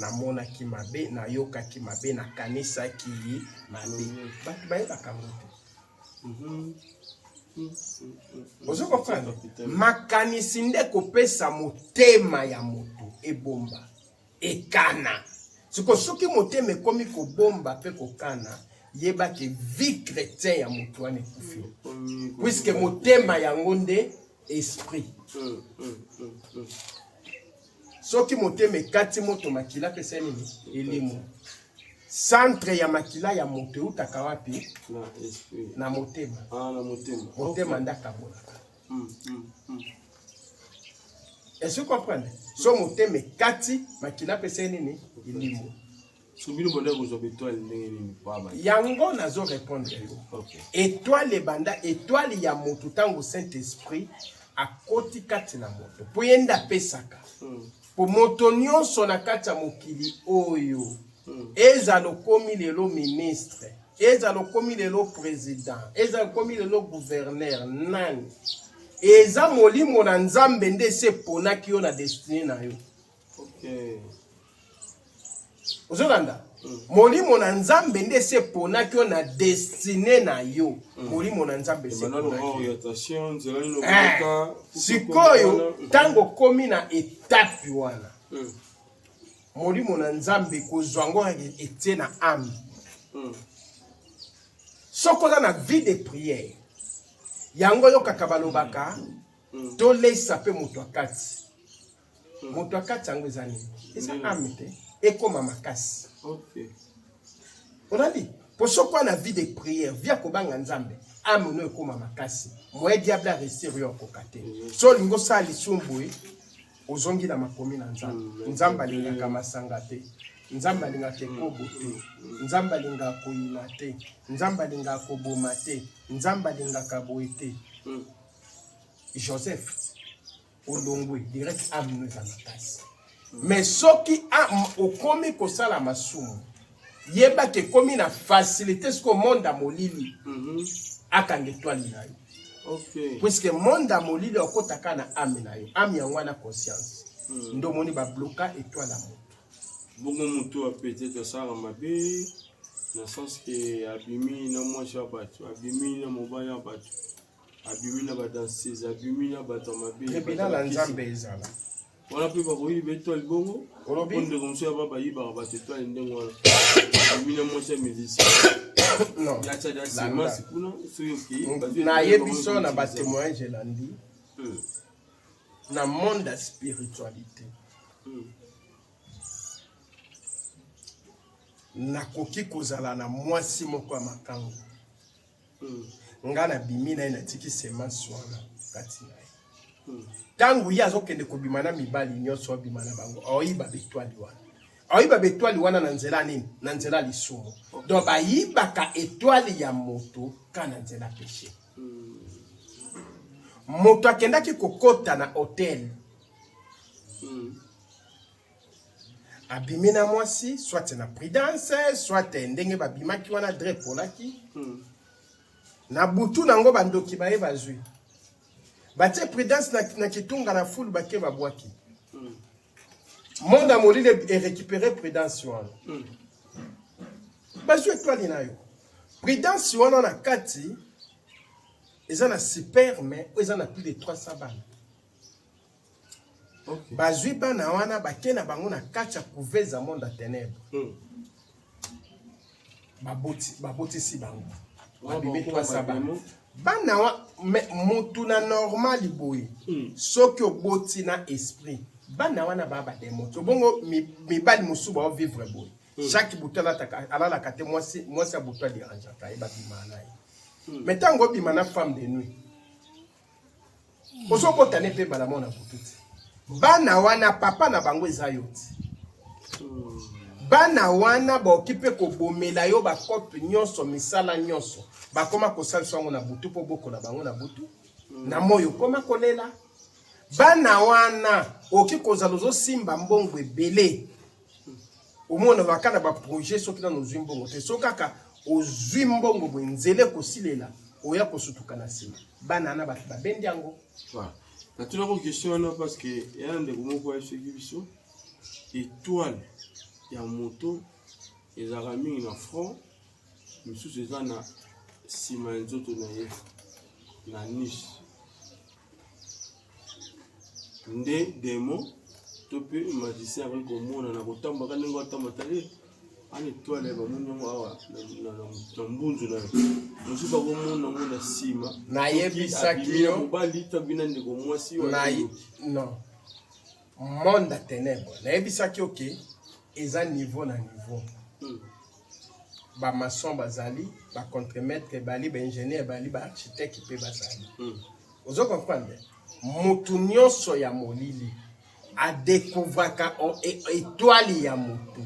namonaki mabe, nayokaki mabe, nakanisaki mabe." Bato bayebaka yango te. Ozo comprendre? Makanisi nde kopesa motema ya moto ebomba, ekana. Siko soki motema ekomi kobomba mpe kokana, yebaki vie chrétien ya moto wana ekufi, puisque motema yango nde esprit. Soki motema ekati moto, makila pesa nini? Elimo. Centre ya makila ya moto eutaka wapi? Na esprit. Na motema. Ah, na motema. Motema nde akabolaka. Est-ce que comprendre? So motema ekati, makila pesa nini? Elimo. So bino bonda kozwa étoile ndenge nini? Pa yango nazo répondre yo. Étoile ebanda, étoile ya moto, ntango Saint Esprit akoti kati na moto, mpo ye nde apesaka. Po moto nyonso na kati ya mokili oyo, ezala okomi lelo ministre, ezala okomi lelo président, ezala okomi lelo gouverneur, nani, eza molimo na Nzambe nde esi eponaki yo na destinée na yo. Ozolanda? Molimo na Nzambe nde esi eponaki yo na destinée na yo. Molimo na Nzambe esi ebanda eponaki yo. Orientation, nzela nini okoleka. Sikoyo ntango okomi na etape wana, molimo na Nzambe kozwa yango, etie na âme. Soki oza na vie de prière, yango oyokaka balobaka: tolesa mpe moto akati. Moto akati yango eza nini? Eza âme te ekóma makasi. Olandi? Po soki wana vie de prière, vie ya kobanga Nzambe, âme no ekóma makasi, moyen diable aréussir yo akoka te. So olingi osala lisumu boye, ozongi na makomi na Nzambe. Nzambe alingaka masanga te, Nzambe alingaka ekobo te, Nzambe alingaka koyina te, Nzambe alingaka koboma te, Nzambe alingaka boye te. Joseph olongwe direct, âme no eza makasi. Mais soki okomi kosala masumu, yebaki ekomi na facilité. Soki monde ya molili akanga étoile na yo, puisque monde ya molili akotaka na âme na yo. Âme yango wana conscience nde omoni babloka étoile ya moto. Bongo motu peut-être asalaka mabe na sens ke abimi na mwasi ya bato, abimi na mobali ya bato. Abimi na ba danseuse, abimi na bato ya mabe. Tribunal ya Nzambe ezala. Wana mpe bakoyiba etoile bongo. Olobi? Mpo ndeko mosusu yaba bayibaka bato etoile ndenge wana. Abimi na mwasi ya musicien. Non. Ya tya semence kuna soki okei. Bazwi Nayebi so na ba témoignage elandi na monde ya spiritualité. Nakoki kozala na mwasi moko ya makangu. Nga nabimi na ye, natiki semence wana kati na ye. Ntango ye azokende kobima na mibali nyonso abima na bango, aoyiba betwali wana, aoyiba betwali wana na nzela nini? Na nzela lisumu. Donc bayibaka etwali ya moto ka na nzela péché. Moto akendaki kokota na hotel, abimi na mwasi, soit na prudence, soit ndenge babimaki wana dre epolaki. Na butu nango bandoki baye bazwi, batie prudence na kitunga na fulu, bake babwaki. Monde ya molili erécupéré prudence wana. Bazwi etwali na yo. Prudence wana na kati eza na sperme oyo eza na plus de 300 bana. Bazwi bana wana, bake na bango na kati ya couveuse ya monde ya ténèbre. Babotisi bango, babimi 300 bana. Bana wa me, mutu na normal boye, soki oboti na esprit, bana wana baa bademo. Tobongo mibali mosusu baovivre boye, chaque butu alalaka te, mwasi ya butu aderangeaka ye, babima na ye. Mais ntango obima na femme de nuit, ozobota ne mpe mbala mona butu te. Bana wana, papa na bango eza yo te. Bana wana baoki mpe kobomela yo bakope nyonso, misala nyonso bakoma kosalisa yango na butu mpo bokola bango na butu na moi, okoma kolela. Bana wana okoki kozala ozosimba mbongo ebele, omona ozalaka na baprojet, soki nano ozwi mbongo te, soki kaka ozwi mbongo boye, nzela ekosilela, oya kosutuka na nsima. Bana wana bato babendi yango. Voilà. Natunako question wana parce que eya na ndeko moko ayebisaki biso étoile ya moto ezalaka mingi na front, misusu eza na nsima ya nzoto na ye na niche. Nde demo to mpe magicien akoki komona na kotambolaka ndenge atambola, tali ana étoile, bamoni yango awa na mbunzu na ye, mosusu bakomona yango na nsima. Nayebisaki yo. Mobali to abina ndeko mwasi oyo na ayebi. Non, monde ya ténèbre, nayebisaki oke eza niveau na niveau. Bamaçon bazali, bacontremaître bali, baingénieur bali, baarchitecte mpe bazali. Ozo comprendre? Motu nyonso ya molili adécouvraka étoile ya motu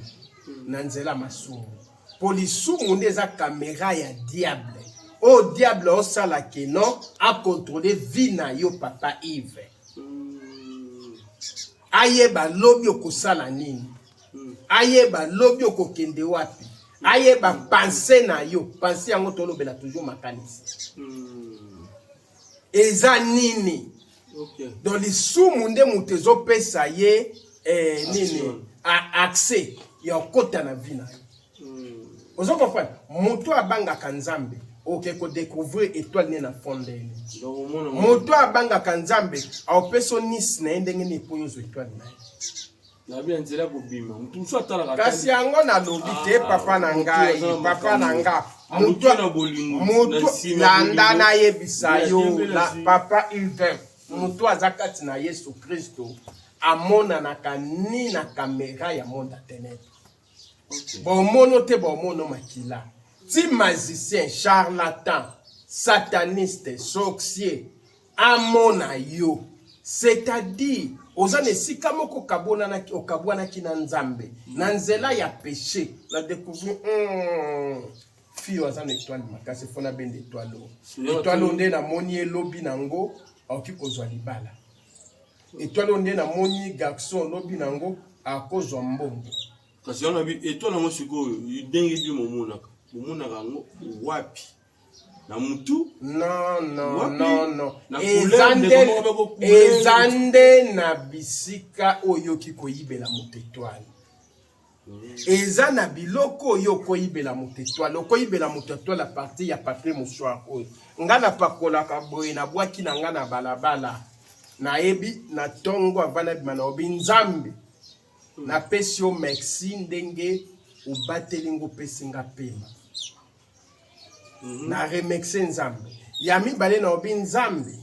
na nzela masumu, mpo lisumu nde eza caméra ya diable oyo diable osala keno acontrôle vie na yo, papa Yves. Ayeba lobi okosala nini, ayeba lobi okokende wapi, ayeba pensée na yo. Pensée yango tolobela toujours, makanisi eza nini? Donc lisumu nde moto ezopesa ye nini? Action. Accès ya kokota na vie na yo. Ozo comprendre? Moto abangaka Nzambe oke kodécouvrir étoile ne na fond ndenge. Donc omona Moto abangaka Nzambe aopesa onisi na ye ndenge nini mpo yo ozwa étoile na ye? Nabi na nzela kobima, motu mosusu atalaka. Kasi yango nalobi te. Ah, papa na motu ngai, aza na papa na makambo. nga, Motu na bolingo, motu na nsima ya landa bolingo, nayebisa ya yo diembela na papa Yves, motu aza kati na Yesu Kristo amonanaka ni na caméra ya monde ya ténèbre. Bomono te, bomono makila ti magicien, charlatan, sataniste, sorcier amona yo, c'est-à-dire oza na esika moko okabwanaki na Nzambe na nzela ya péché. Na découvrir fille oyo aza na étoile makasi, fo nabenda étoile oyo. Étoile oyo nde namoni elobi nango akoki kozwa libala. Étoile oyo nde namoni garçon olobi nango akozwa mbongo. Kasi wana bi étoile yango sikoyo, ndenge bino momonaka, bomonaka yango wapi? Na mutu? Non, non. Wapi? Non, non. Na Eza couleur, nde ndeko moko bako couleur. Eza nde na bisika oyo oyoki koyibela moto étoile. Eza na biloko oyo okoyibela moto étoile. Okoyibela moto étoile à partir ya papier mouchoir oyo. Nga napakolaka boye, nabwaki na nga na balabala. Nayebi na tongo avant nabima naobi Nzambe, napesi yo merci ndenge obateli nga, opesi nga pema. Na remercier Nzambe. Ya mibale naobi Nzambe,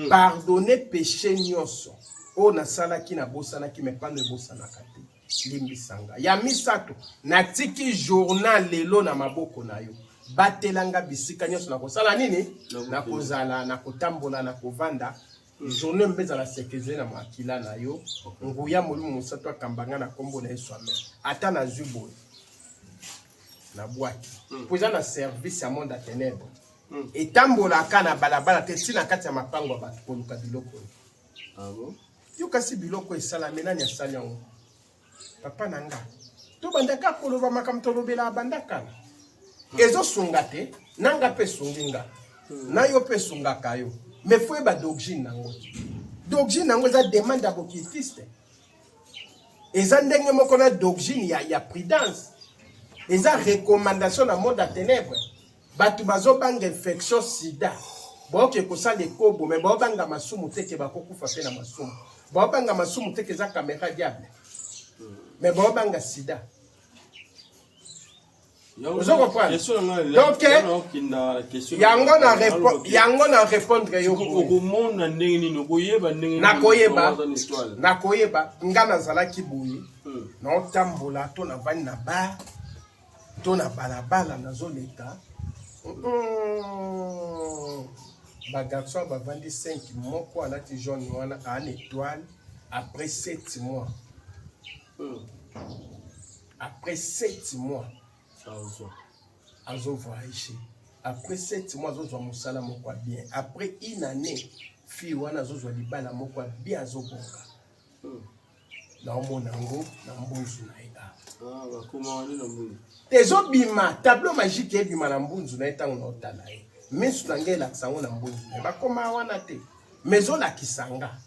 pardonne péché nyonso oyo nasalaki, nabosanaki, mais pano ebosanaka te, limbisa nga. Ya misato, natiki journal lelo na maboko na yo, batelanga bisika nyonso nakosala nini, nakozala, nakotambola, nakovanda. Journée mpe ezala sécurisé na makila na yo, nguya Molimo Mosantu akamba nga na nkombo na Yesu, amen. Ata nazwi boye, nabwaki, mpo eza na service ya monde ya ténèbre. Etambolaka na balabala te, ntina kati ya mapango ya bato koluka biloko oyo. Ah bon? Yo kasi biloko esalami, nani asali yango? Papa na nga, tobandaka koloba makambo tolobela banda kala, ezosunga te. Na nga mpe esungi nga, na yo mpe esungaka yo, mais faut yeba d'origine nango. D'origine nango eza demande ya occultiste, eza ndenge moko na d'origine ya prudence, eza recommandation na monde ya ténèbre. Bato bazobanga infection sida, baoke kosala ekobo, mais baobanga masumu te ke bakokufa mpe na masumu. Baobanga masumu te ke eza caméra diable, mais baobanga sida. Ozo comprendre? Donc, yango na répondre yo. Okomona ndenge nini? Okoyeba ndenge? Nakoyeba, nakoyeba. Nga nazalaki boye, naotambola to navandi na bar to na balabala, nazoleka, bagarçon bavandi 5, moko alati jaune wana, aa na étoile. Après 7 mois, après 7 mois azovoyage, après 7 mois azozwa mosala moko ya bien, après une année fille wana azozwa libala moko ya bien, azobonga. Naomona yango na mbunzu na ye awa. Ezobima tableau magique, ebima na mbunzu na ye. Ntango naotala ye, miso na ngai elakisa yango na mbunzu na ye. Bakoma wana te, mais ezolakisa nga,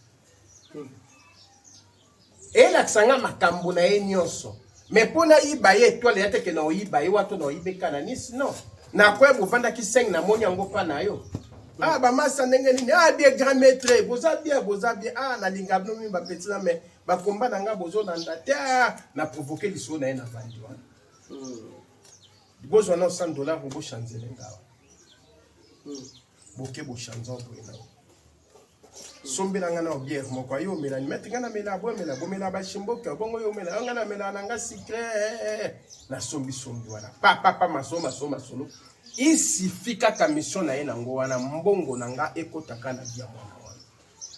elakisa nga makambo na ye nyonso. Mais mpo nayiba ye étoile ya teke, na oyiba ye wato na oyibeka na nisi non, nakoyeba ovandaki 5, namoni yango mpa na yo. Ah, bamasa ndenge nini? Ah bien, grand maître, boza bien, boza bien. Ah, nalinga bino mingi, bapeti na me bakomba na nga, bozolanda te. Ah, na provoke lisolo na ye, na vandi wana, bozwa na 100 $, bochanzele nga awa, boke bochanze boye nango, sombela nga na bière moko. Ayo omela ni maître, nga namela, bomela, bomela bashimboka bongo, yo omela, nga namela na nga sucré. Nasombisombi wana papapa, masolo, masolo, masolo. Il suffit kaka mission na ye nango wana, mbongo na nga ekotaka na bia mwana wana.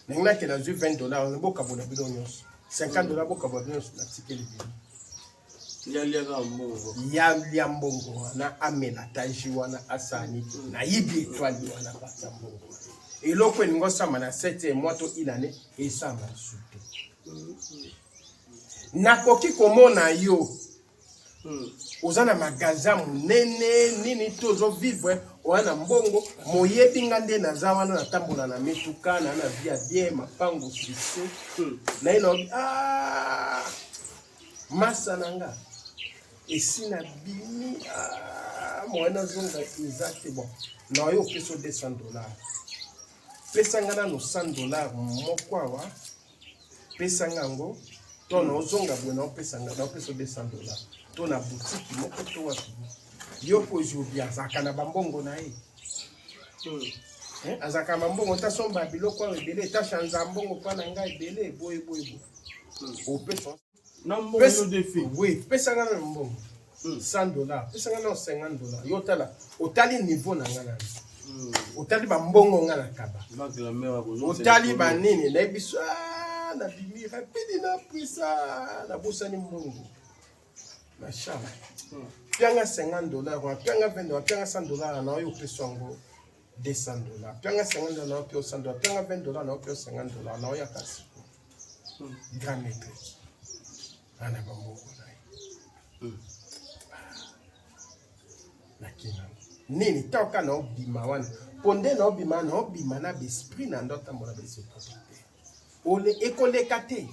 Ndenge nake nazwi 20 $, bokabola bino nyonso, 50 $, bokabola bino nyonso, natikeli bino. Yaliaka mbongo. Yalia mbongo wana, amela taji wana, asani, nayibi étoile wana pata mbongo wana. Eloko elingi osama na 7 mois to une année, esama lisusu te. Nakoki komona yo oza na magasin monene nini to ozovivre, oya na mbongo, moyebi nga nde naza wana, natambola na mituka na vie ya bien, mapango, succès naye. Naobi ah, masa na nga esi nabimi, ah, moye nazonga eza te. Bon, na oyo opesa 200 $, pesa nga nano 100 $ moko awa, pesa nga yango to na ozonga boye, na opesa nga, na opesa 200 $ to na boutique moko to wapi. Yo mpo ozwi, azalaka na bambongo na ye. Azalaka na bambongo, tasomba biloko awa ebele, tachanza mbongo mpa na ngai ebele boye boye boye, opesa. Na mbongo yo defi. Oui, pesa nga nano mbongo 100 $, pesa nga nano 50 $. Yo tala, otali niveau na nga nano, otali bambongo nga na kaba, otali banini, nayebi so nabimi rapide na prisa, nabosani mbongo na chambre. Pianga 50 $ wana, pianga 20 $, pianga 100 $ na oyo opesa yango 200 $, pianga 50 $ na oyo, 100 $, pianga 20 $ na oyo, 50 $ na oyo. Kasi grand maître ana bambongo na ye nakina nini ntango na obima wana, mpo nde na obima, na obima na baesprit na ndo atambola, baesprit protecteur ole ekoleka te.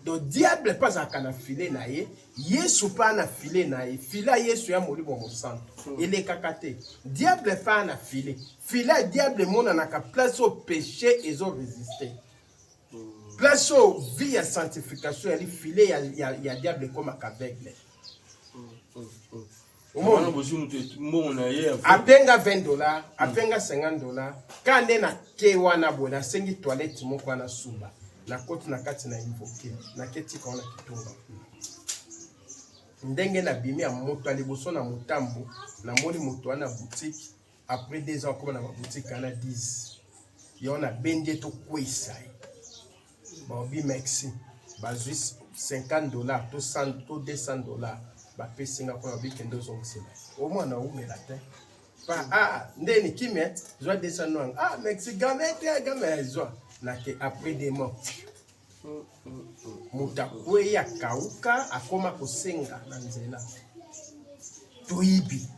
Donc diable mpe azalaka na filet na ye, Yesu mpe na filet na ye. Filet ya Yesu ya Molimo Mosantu elekaka te. Diable mpe na filet. Filet ya diable emonanaka place oyo péché ezo résister. Place oyo vie ya sanctification yali, filet ya diable ekomaka aveugle. Wana bozwi moto mbongo na ye. Apenga 20 $, apenga 50 $. Ka nde nake wana boye, nasengi toilette moko wana, suba, nakoti na kati, na invoquer, naketika wana kitunga. Ndenge nabimi ya moto ya liboso na motambo, namoni moto wana boutique. Après 2 ans, akoma na baboutique wana 10. Yo nabendi ye, tokweyisa ye, baobi merci, bazwi 50 $ to 100 to 200 $, bapesi nga mpona bikende ozongisela omwana. Umela te pa, ah, ndeni kimia, zwa 200 nwanga. Ah, merci game te, game zwa nake. Après 2 mois, moto akweyi, akauka, akoma kosenga na nzela. Toyibi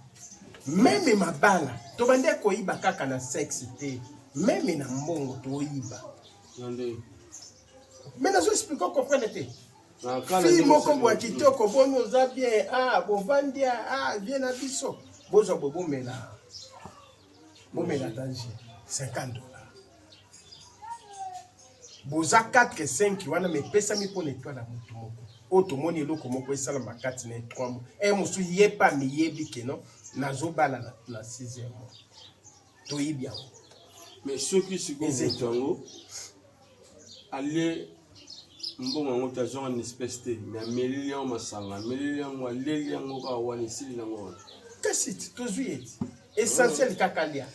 même mabala, tobandi koyiba kaka na sexe te, même na mbongo toyiba. Mais nazo expliquer, comprendre te. Fille moko boya kitoko, boni, oza bien? Ah, bovandi, ah, vie na biso, bozwa boye, bomela, bomela danger, 50 $, boza 4 5 wana, mais epesami mpona étoile ya motu moko oyo. Tomoni eloko moko esalama kati na ye 3 mois e mosusu, ye mpe amiyebi keno nazobala na 6e mois, toyebi yango. Mais soki sikoyo moto yango alie mbongo yango te, azwanga na espèce te, mais ameleli yango masanga, ameleli yango, aleli yango kaka wana, esili yango wana? Kasi tozwi ye ti essentiel kaka lia,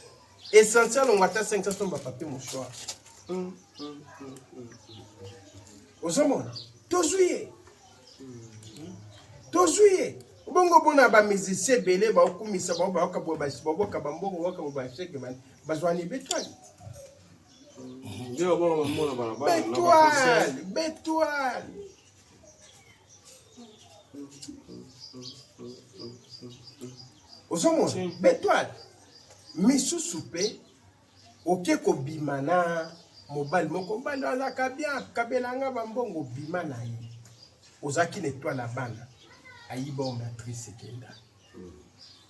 essentiel ongo ata 500, somba papier mouchoir. Ozomona, tozwi ye, tozwi ye bongo. Mpona bamusicien ebele baokumisa bao, bayoka boye, baboka bambongo, bayoka boye, bachèque, bazwani betoile. Nde babona bamona balabala. Betoile, betoile. Ozomona betoile misusu mpe oke kobima na mobali moko, mobali azalaka bien, akabelanga bambongo, obima na ye, ozalaki na étoile ya bana, ayiba o matrice, ekenda.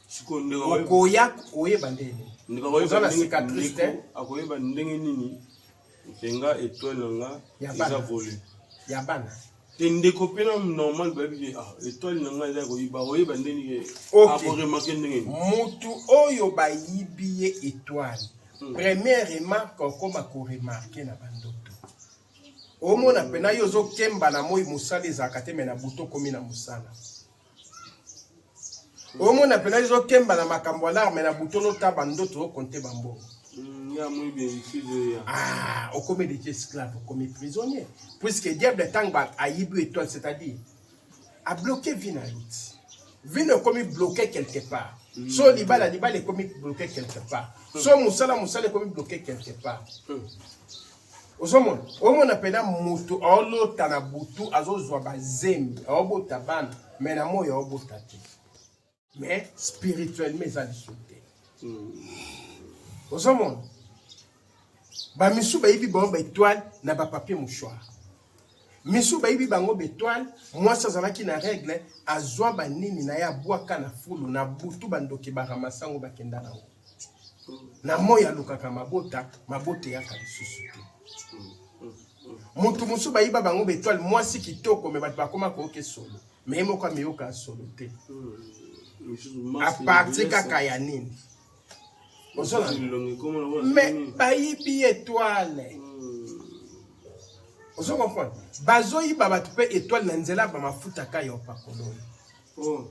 Sikoyo ndeko okoya oyeba ndeni ndeko oza na cicatrice te. Akoyeba ndenge nini mpenga étoile na nga Ya eza bana. volé? Ya bana. Te, ndeko mpe na normal bayebi ke ah, étoile na nga eza koyiba, akoyeba ndenge ke akoremarquer ndenge nini? Mutu oyo bayibi ye étoile, première remarque okoma koremarquer na bandoto, omona mpena yo ozokemba na moi, mosala ezalaka te, mais na butu okomi na mosala. Omona mpena yo ozokemba na makambo alarme, na butu olota bandoto, okonte bambongo. Ya moyibi lisusu ya Ah, okomi déjà esclave, okomi prisonnier, puisque diable ntango ayibi étoile, c'est-à-dire abloqué vie na yo ti vie na ekomi bloqué quelque part. So libala, libala ekomi bloqué quelque part. So mosala, mosala ekomi bloqué quelque part. Ozomona, omona mpena moto aolota na butu azozwa bazemi, aobota bana, mais na moi aobota te, mais spirituellement eza lisusu te. Ozomona bamisu bayibi bango baétoile na bapapier mouchoir, misu bayibi bango baétoile. Mwasi azalaki na règle, azwa banini na ye, abwaka na fulu, na butu bandoki baramasa yango, bakenda nango. Na moi alukaka mabota, mabota eyaka lisusu te. Moto mosusu bayiba bango baétoile, mwasi kitoko, mais bato bakoma koyoka solo, mais ye moko amiyoka solo te. Misusu À partir kaka ya nini ozolanda? Bilongi ekoma lokola Mais nini? bayibi étoile. Ozo comprendre, bazoyiba bato mpe étoile na nzela ya bamafuta ka ya opakoloi. Oh.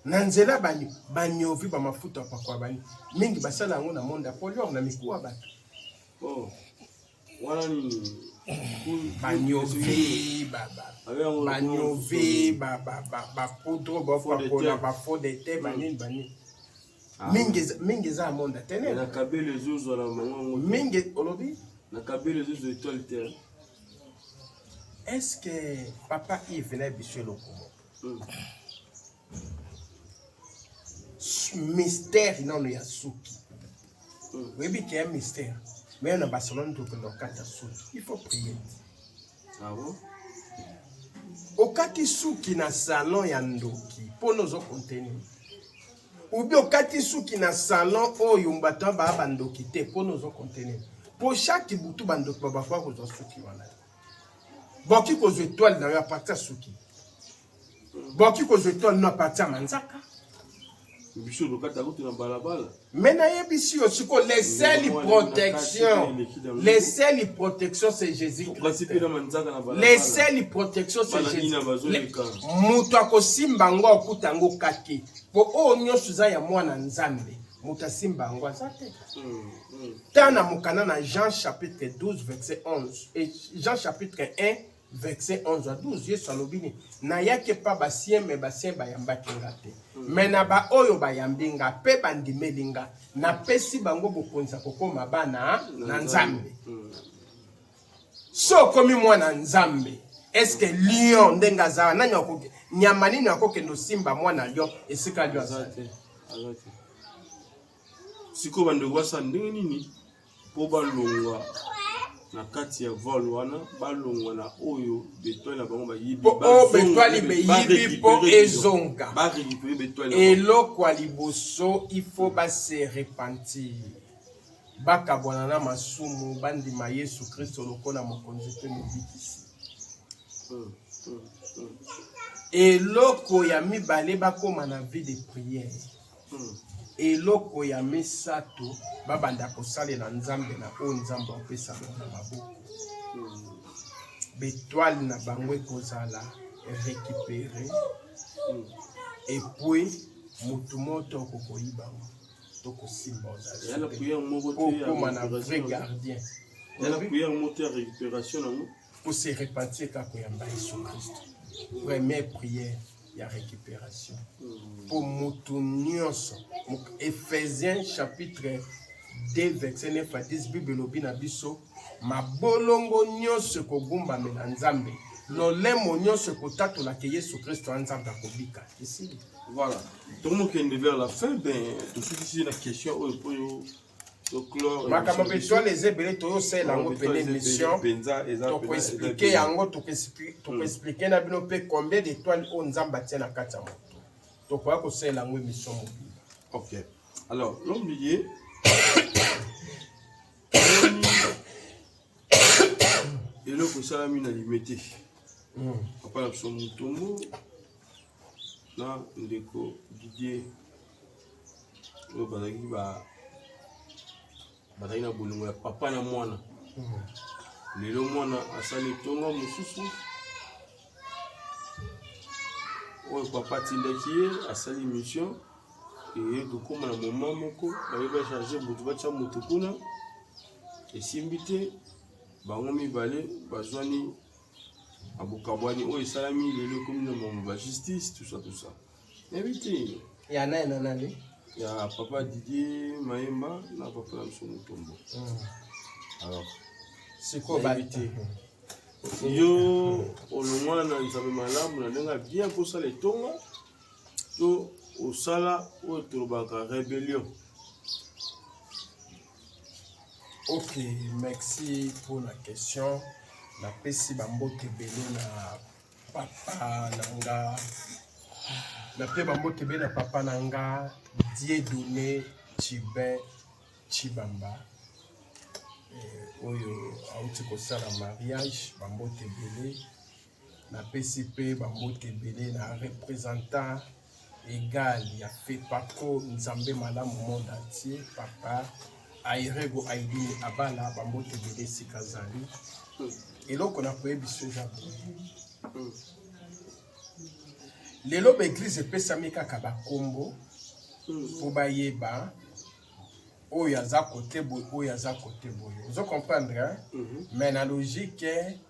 Na nzela bani baniovi bamafuta opakola, bani mingi basala yango na monde ya polior na mikuwa bato. Oh. Wana nini? Baniovi, Abe yango baniovi, bapoudre bapakola, Fond de teint. bafond de teint, banini banini mingi mingi eza ya monde ya Na ténèbre. kabelo ezozwa na bango yango te. Mingi olobi. Na kabelo ezozwa étoile te. Est ce que papa Yves na biso eloko moko? Mystère nano ya suki. Oyebi ke ya mystère, mais na Barcelone tokenda kokata suki, il faut prier. Ah bon? Okati suki na salon ya ndoki mpo ozo contenir ubi okati suki na salon oyo bato baa bandoki te mpo ozo contenir mpo chaque butu bandoki babakoka kozwa suki wana bakoki kozwa etoile na yo à partir ya suki bakoki kozwa etoile no à partir ya manzaka biso tokata kutu na balabala mais nayebisi yo siko les seules protection les seules protection c'est jésus kasi mpe na manzaka na les seules protection c'est jésus moto akosimba yango akuta yango kake mpo oyo nyonso eza ya mwana nzambe moto asimba yango aza te ta na mokanda na jean chapitre 12 verset 11 et jean chapitre 1 verset 11 à 12 yesu alobi nini nayaki epa basien me basien bayambaki nga te me na baoyo bayambi nga mpe bandimeli nga napesi bango bokonzi ya kokóma bana na nzambe so okomi mwana nzambe eske lion ndenge aza nani akoki nyama nini akokende osimba mwana lion esika lion aza azali te aza te sikoyo bandeko basala ndenge nini mpo balongwa na kati ya vol wana balongwa na oyo betoile na bango bayibi mpo oyo betoile beyibi mpo ezonga barécupérer betoile na bango. Eloko ya liboso il faut ba se repentir bakabwana na masumu bandima yesu kristo lokola mokonzi mpe mobikisi eloko ya mibale bakóma na vie de prière eloko ya misato babanda kosalela nzambe na oyo nzambe apesa bango na maboko betoile na bango ekozala récupéré et puis motu moko okokoyiba yango to kosimba Eya na prière moko te ya okóma na vrai récupération. gardien Eya na prière moko te ya récupération nango kose repentir kaka koyamba yesu kristo première prière ya récupération mpo motu nyonso Éphésiens chapitre 2 verset 9 à 10 bible elobi na biso mabolongo nyonso ekogumbamela nzambe lolemo nyonso ekotatolaka yesu kristo ya nzambe akobika esili Voilà. Tokomokende vers la fin, ben tosukisi na question oyo mpo yo toclore Makambo mpe étoile eza ebele toyosalela yango pene émission mpenza eza tokoexpliquer yango tokoexpliquer na bino mpe combien d'étoile oyo nzambe atie na kati ya moto tokoya kosalela yango émission mobimba. Ok, alors l'homme lié eloko esalami na limete papa na biso Mutombo na ndeko Didier oyo bazalaki bazalaki na bolingo ya papa na mwana lelo mwana asali etonga mosusu oyo papa atindaki ye asali mission eye kokóma na moment moko baye bacharge motu batya motu kuna esimbi te bango mibale bazwani abokabwani oyo esalami lelo ekomi na mambo ba justice, tout ça, tout ça, nayebi te. Ya nani na nani? Ya papa Didier Mayemba na papa na biso Mutombo. Alors sikoyo nayebi te yo olongwa na nzambe malamu na ndenge ya bien mposala etonga to osala oyo tolobaka rébellion. Ok, merci pour la question. Napesi bambote ebele na papa na nga nape bambote ebele na papa na nga Dieudonné Chibin Chibamba oyo auti kosala mariage bambote ebele napesi mpe bambote ebele na représentant égal ya FEPACO Nzambe Malamu monde entier papa Airego Aidini Abala bambote ebele esika azali eloko na koyebiso eza boye lelo baéglise epesami kaka bakombo mpo bayeba oyo aza kote boye oyo aza kote boye ozo comprendre hein? Mais na logique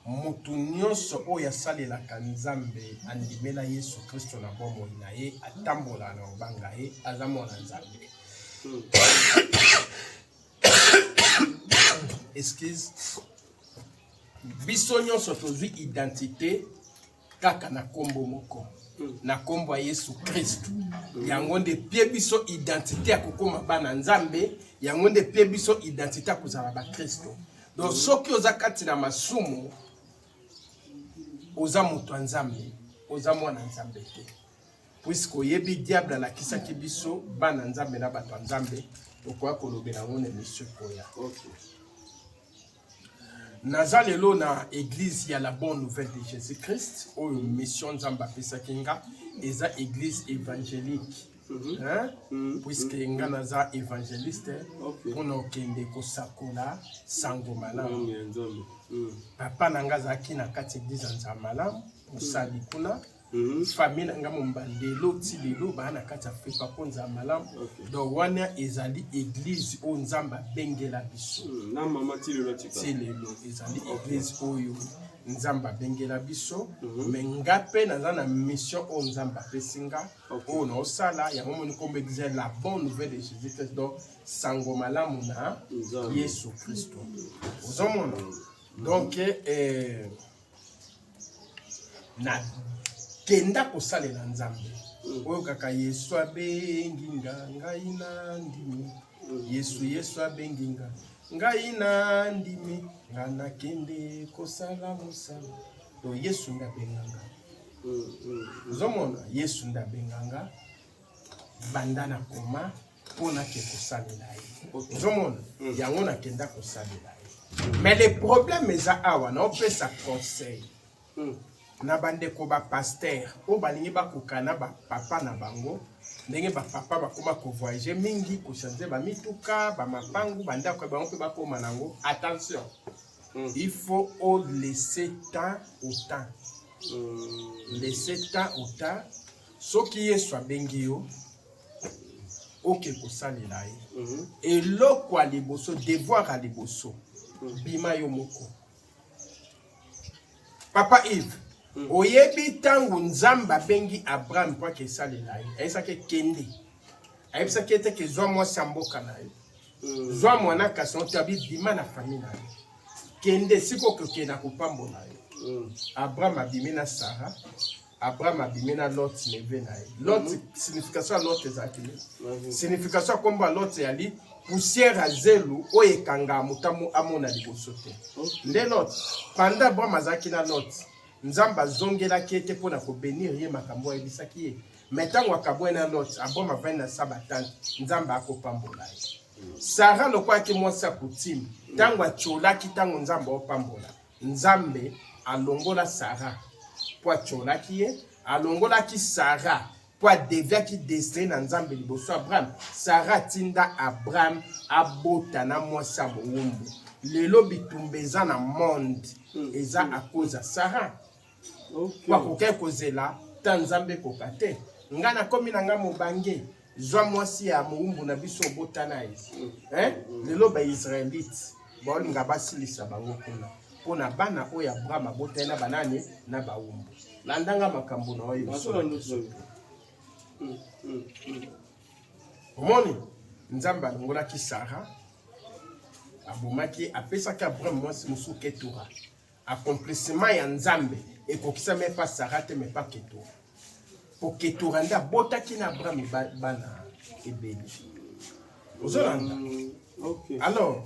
motu nyonso oyo asalelaka nzambe andimela yesu kristo na bomoi na ye atambola na kobanga ye aza mwana nzambe excuse biso nyonso tozwi identité kaka na nkombo moko na nkombo ya yesu kristu yango nde pie biso identité ya kokóma bana nzambe yango nde pie biso identité ya kozala bakristo donc soki oza kati na masumu. Oza moto ya Nzambe, oza mwana Nzambe te. Puisque oyebi diable alakisaki biso bana Nzambe na bato ya Nzambe, tokoya kolobela yango na emission ekoya. Okay. Naza lelo na eglise ya la bonne nouvelle de Jésus-Christ oyo mission Nzambe apesaki nga eza eglise évangélique. Hein? Puisque nga naza évangéliste mpona okende kosakola sango malamu. Papa na nga azalaki na kati eglise ya Nzambe malamu, mosali kuna. Famille na nga momba lelo ti lelo baa na kati ya FEPACO Nzambe malamu. Donc wana ezali eglise oyo Nzambe abengela biso. Na mama ti lelo atika. Ti lelo ezali eglise oyo Nzambe abengela biso. Mais nga mpe naza na mission oyo Nzambe apesi nga, oyo naosala yango moni kombo eglise la bonne nouvelle de Jésus Christ, donc sango malamu na Yesu Kristo. Ozomona? Donc nakenda kosalela Nzambe. Oyo kaka Yesu abengi nga, ngai na ndimi. Yesu, Yesu abengi nga, ngai na ndimi, nga nakende kosala mosala. Donc Yesu nde abenga nga. Ozomona, Yesu nde abenga nga banda na koma mpo nake kosalela ye. Ozomona, yango nakenda kosalela ye. Mais le problème eza awa, naopesa conseil na bandeko bapasteur oyo balingi bakoka na bapapa na bango, ndenge bapapa bakoma kovoyage mingi, kochange bamituka, bamapangu, bandako ya bango mpe bakoma nango. Attention, il faut laisser temps au temps. Laisser temps au temps. Soki Yesu abengi yo oke kosalela ye, eloko ya liboso, devoir ya liboso, bima yo moko. Papa Yves, oyebi ntango Nzambe abengi Abraham mpo ake esalela ye, ayebisaki ekende, ayebisaki ete ke zwa mwasi ya mboka na yo, zwa mwana kasi oto abi bima na famille na yo, kende sika okokende kopambola yo. Abraham abimi na Sarah, Abraham abimi na Lot, neveu na ye. Lot, signification ya Lot ezalaki nini? Signification ya kombo ya Lot eyali poussière ya zelu oyo ekangaka moto amona liboso te. Nde Lot, pendant Abraham azalaki na Lot, Nzambe azongelaki ye te mpona kobénir ye makambo ayebisaki ye. Mais ntango akabwai na Lot, Abraham avandi na sa batante, Nzambe akopambola ye. Sarah lokola mwasi ya coutume, ntango atiolaki ntango Nzambe aopambola, Nzambe alongola Sarah mpo atiolaki ye, alongolaki Sarah mpo adeviaki destin na Nzambe liboso Abraham. Sarah atinda Abraham abota na mwasi ya mowumbu. Lelo bitumba eza na monde eza à cause ya Sarah. Po akokaki kozela ta Nzambe ekoka te. Nga nakomi na nga mobange, zwa mwasi ya mowumbu na biso obota na ye. Hein? Lelo baisraélite baolinga basilisa bango kuna mpona bana oyo Abraham abotani na banani na bawumbu. Landanga makambo na oyo. Omoni, Nzambe alongolaki Sarah, abomaki, apesaki Abraham mwasi mosusu Ketura. Accomplissement ya Nzambe ekokisami epa Sarah te, mais pa Ketura. Po Ketura nde abotaki na Abraham bana ebele. Ozolanda? Alors,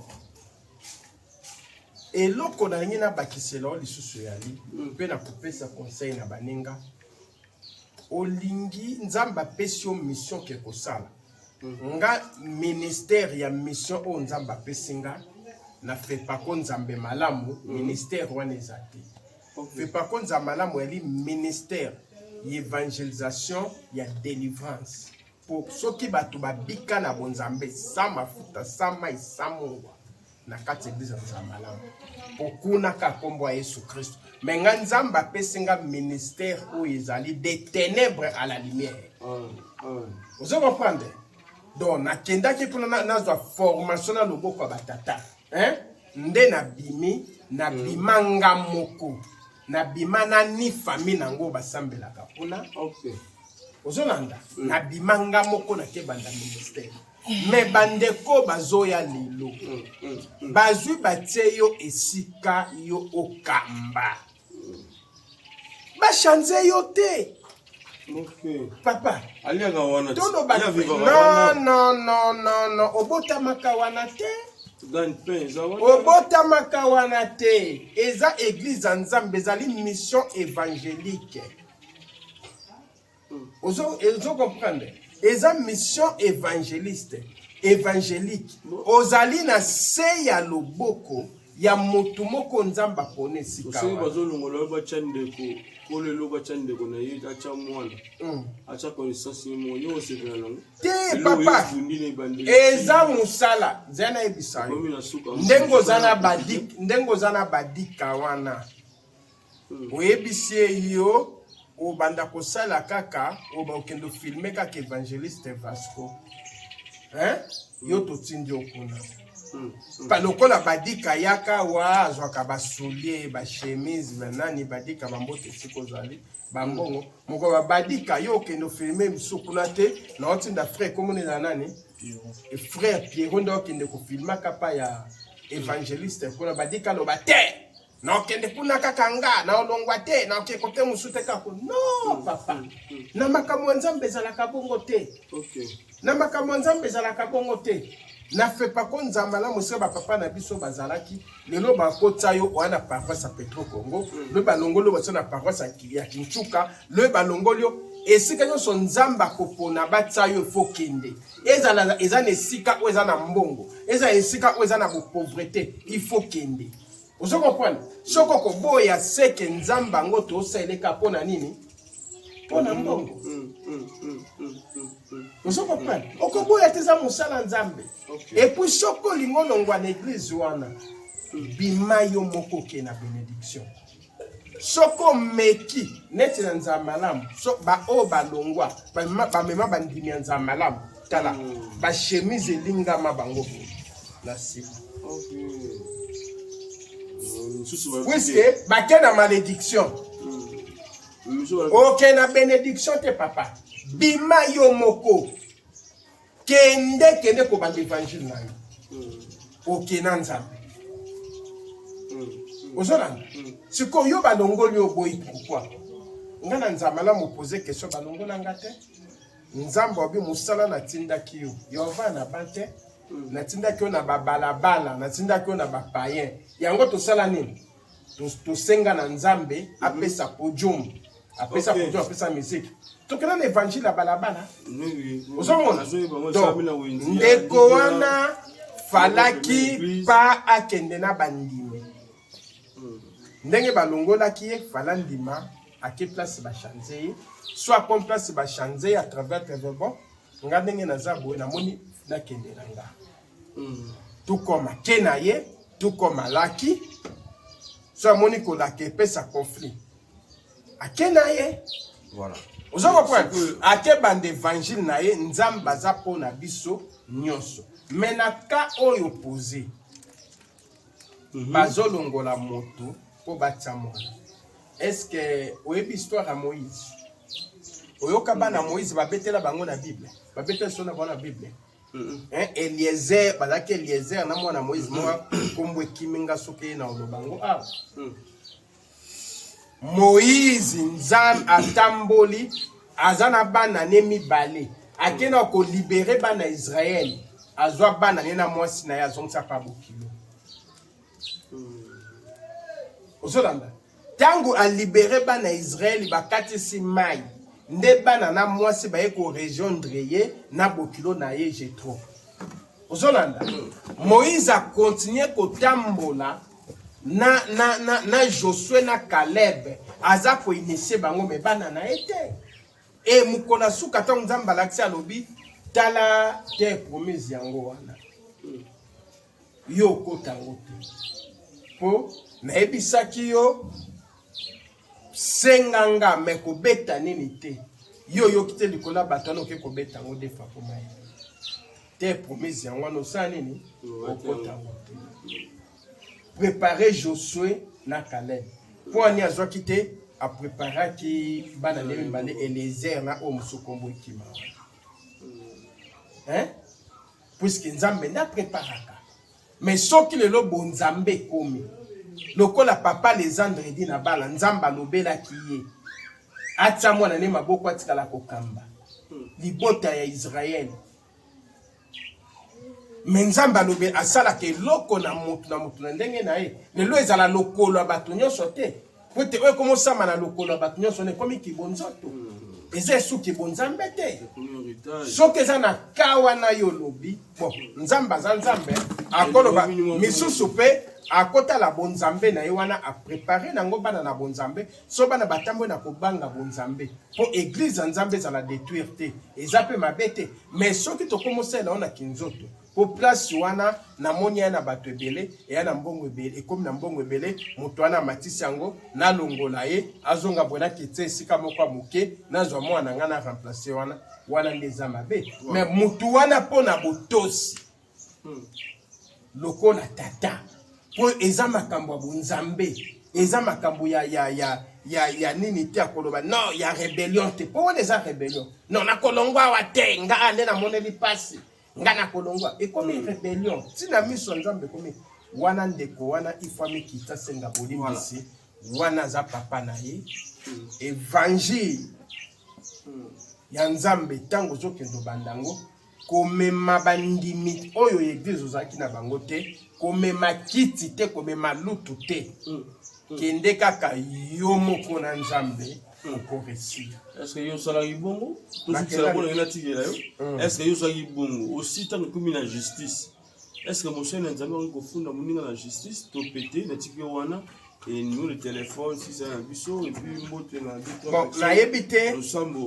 eloko nalingi nabakisela oyo lisusu eyali mpe na kopesa conseil na baninga, olingi Nzambe apesi yo mission ke kosala. Nga ministère ya mission oyo Nzambe apesi nga na FEPACO Nzambe malamu, ministère wana eza te. FEPACO Nzambe malamu eyali ministère ya évangélisation ya délivrance. Po soki bato babika na bonzambe sans mafuta, sans mai, sans mungwa na kati ya église ya Nzambe malamu, po kuna ka kombo ya Yesu Kristo. Mais nga Nzambe apesi nga ministère oyo ezali des ténèbres à la lumière. Ozo comprendre? Donc nakendaki kuna nazwa formation na loboko ya batata, hein? Nde nabimi, nabima nga moko, nabima na ni famille nango basambelaka kuna. Ozolanda? Nabima nga moko, nakebanda ministère. Mais bandeko bazoya lelo, bazwi batie yo esika yo okamba, bachange yo te. Papa, aliaka wana. Toloba non, non, non, non, non, obotamaka wana te. Gagne-pain eza wana. Obotamaka wana te. Eza eglise ya Nzambe, ezali mission évangélique. Ozo ozo comprendre? Eza mission évangéliste, évangélique. Ozali na se ya loboko ya motu moko Nzambe apona esika Soki wana. bazolongola yo batya ndeko kolo eloko atya ndeko na ye atya mwana atya connaissance ye moko yo osepela nango Te Eloko papa, yo obundi na ebandeli eza mosala. Nzela nayebisa yo. okomi na suka Ndenge oza na badik, ndenge oza na badika wana. Oyebisi ye yo obanda kosala kaka oba okende ofilme kaka evangeliste Vasco. Hein? Yo totindi yo kuna. Pa lokola badika yaka wa azwaka basoulier bachemise banani badika bambote esika ozali bambongo moko babadika yo okende ofilme biso kuna te na otinda frère komona eza nani frère Pierrot nde okende kofilmaka pa ya evangeliste kuna badika aloba te naokende kuna kaka nga naolongwa te naoke kote mosusu te kaka non papa na makambo ya Nzambe ezalaka bongo te. Na makambo ya Nzambe ezalaka bongo te. Na FEPACO Nzambe malamu esika bapapa na biso bazalaki lelo bakotisa yo oya na paroisse ya Petro Congo loyi balongoli yo batia na paroisse ya Kinchuka loyi balongoli yo esika nyonso Nzambe akopona batia yo efo kende ezala eza na esika oyo eza na mbongo eza esika oyo eza na bopauvreté il faut kende. Ozo comprendre? Soki okoboya seke Nzambe yango tosaleleka mpo na nini? Mpo na mbongo. Ozo comprendre? Okoboya te eza mosala Nzambe. Et puis soki olingi olongwa na eglise wana, bima yo moko oke na benediction. Soki omeki neti na Nzambe malamu, so baoyo balongwa bamema bandimi ya Nzambe malamu, tala bachemise elingama bango boye na nsima. Puisque bake na malédiction. Oke na bénédiction te papa. Bima yo moko. Kende kende kobanda évangile na yo. Oke na Nzambe. Ozolanda? Sikoyo yo balongoli yo boyi pourquoi? Nga na Nzambe malamu pose question balongola nga te. Nzambe obi mosala natindaki yo. Yehova na ba te. Natindaki yo na babalabala, natindaki yo na bapayen. Yango tosala nini? Tosenga na Nzambe apesa podium. Apesa podium, apesa musique. Tokenda na évangile ya balabala. Ozomona? Donc, ndeko wana falaki pa akende na bandimi. Ndenge balongolaki ye, fala ndima ake place bachange ye. Soit comme place bachange ye à travers travers bon, nga ndenge naza boye namoni nakende na nga. Tout comme ake na ye, tout comme alaki. So amoni kolaka epesa conflit. Ake na ye. Voilà. Ozo comprendre? Ake banda évangile na ye, Nzambe aza mpo na biso nyonso. Mais na cas oyo posé, bazolongola moto mpo batia mwana. Est-ce que oyebi histoire ya Moïse? Oyoka bana Moïse babetela bango na Bible. Babetela so na bango na Bible. Hein, Eliezer, bazalaki Eliezer na mwana Moïse mwa kombo ekimi nga soki ye na oloba ngo awa. Moïse Nzambe atamboli aza na bana ne mibale akenda kolibere bana Israël azwa bana ne na mwasi na ye azongisa pa bokilo. Ozolanda? Ntango alibere bana Israël bakatisi mai nde bana na mwasi baye korejoindre ye na bokilo na ye Jethro. Ozolanda? Moïse akontinue kotambola na, na, na, na Josué na Caleb aza koinitie bango me bana na ye te. E mokolo ya suka ntango Nzambe alakisi alobi tala terre promise yango wana yo okota yango te mpo nayebisaki yo senga nga me kobeta nini te yo oyoki te likolo ya bato wana oke kobeta yango defa koma ye terre promise yango wana osala nini okota yango te. Prepare Josué na Caleb mpo ani azwaki te apreparaki bana nde mibale Eliezer na oyo mosusu kombo ekima wana hein? Puisque Nzambe nde apreparaka. Mais soki lelo bonzambe ekomi lokola papa Lesandre di na bala Nzambe alobelaki ye atia mwana ne maboko atikala kokamba libota ya Israël. Me Nzambe alobi asalaka eloko na moto na moto na ndenge na ye. Lelo ezala lokolo ya bato nyonso te. Po ete oyo ekomosama na lokolo ya bato nyonso na ekomi kibonzoto. Eza esu kibonzambe te. Soki eza na ka wana yo olobi, bon, Nzambe aza Nzambe, akoloba misusu pe akotala bonzambe na ye wana aprepare nango bana na bonzambe. So bana batambwe na kobanga bonzambe po eglise ya Nzambe ezala detruire te, eza pe mabe te, mais soki tokomosalela yango na kinzoto po place wana namoni ya na bato ebele, eya na mbongo ebele, ekomi na mbongo ebele, moto wana amatisi yango, nalongola ye azonga boye, nakitia esika moko ya moke, nazwa mwana na ngai na remplacer wana, wana nde eza mabe. Mais motu wana mpo na botosi lokola tata, po eza makambo ya bonzambe, eza makambo ya, ya, ya, ya, ya nini te, akoloba non ya rebellion te, po wana eza rebellion. Non, nakolongwa awa te, nga nde namoneli pasi, nga nakolongwa, ekomi rebellion ntina miso ya Nzambe ekomi wana. Ndeko wana ifo amikita, senga bolimbisi wana, aza papa na ye. Évangile ya Nzambe, ntango ozokende obanda yango, komema bandimi oyo eglise ozalaki na bango te, komema kiti te, komema lutu te, kende kaka yo moko na Nzambe, okoréussir. Est-ce que yo osalaki bongo? Tosukisela mpona ngai natikela yo. Est-ce que yo osalaki bongo aussi? Ntango ekomi na justice, est ce que mosali na Nzambe akoki kofunda moninga na justice to pe te? Natiki yo wana. Numéro de téléphone sisa na biso, et puis mbote na Bon, nayebi te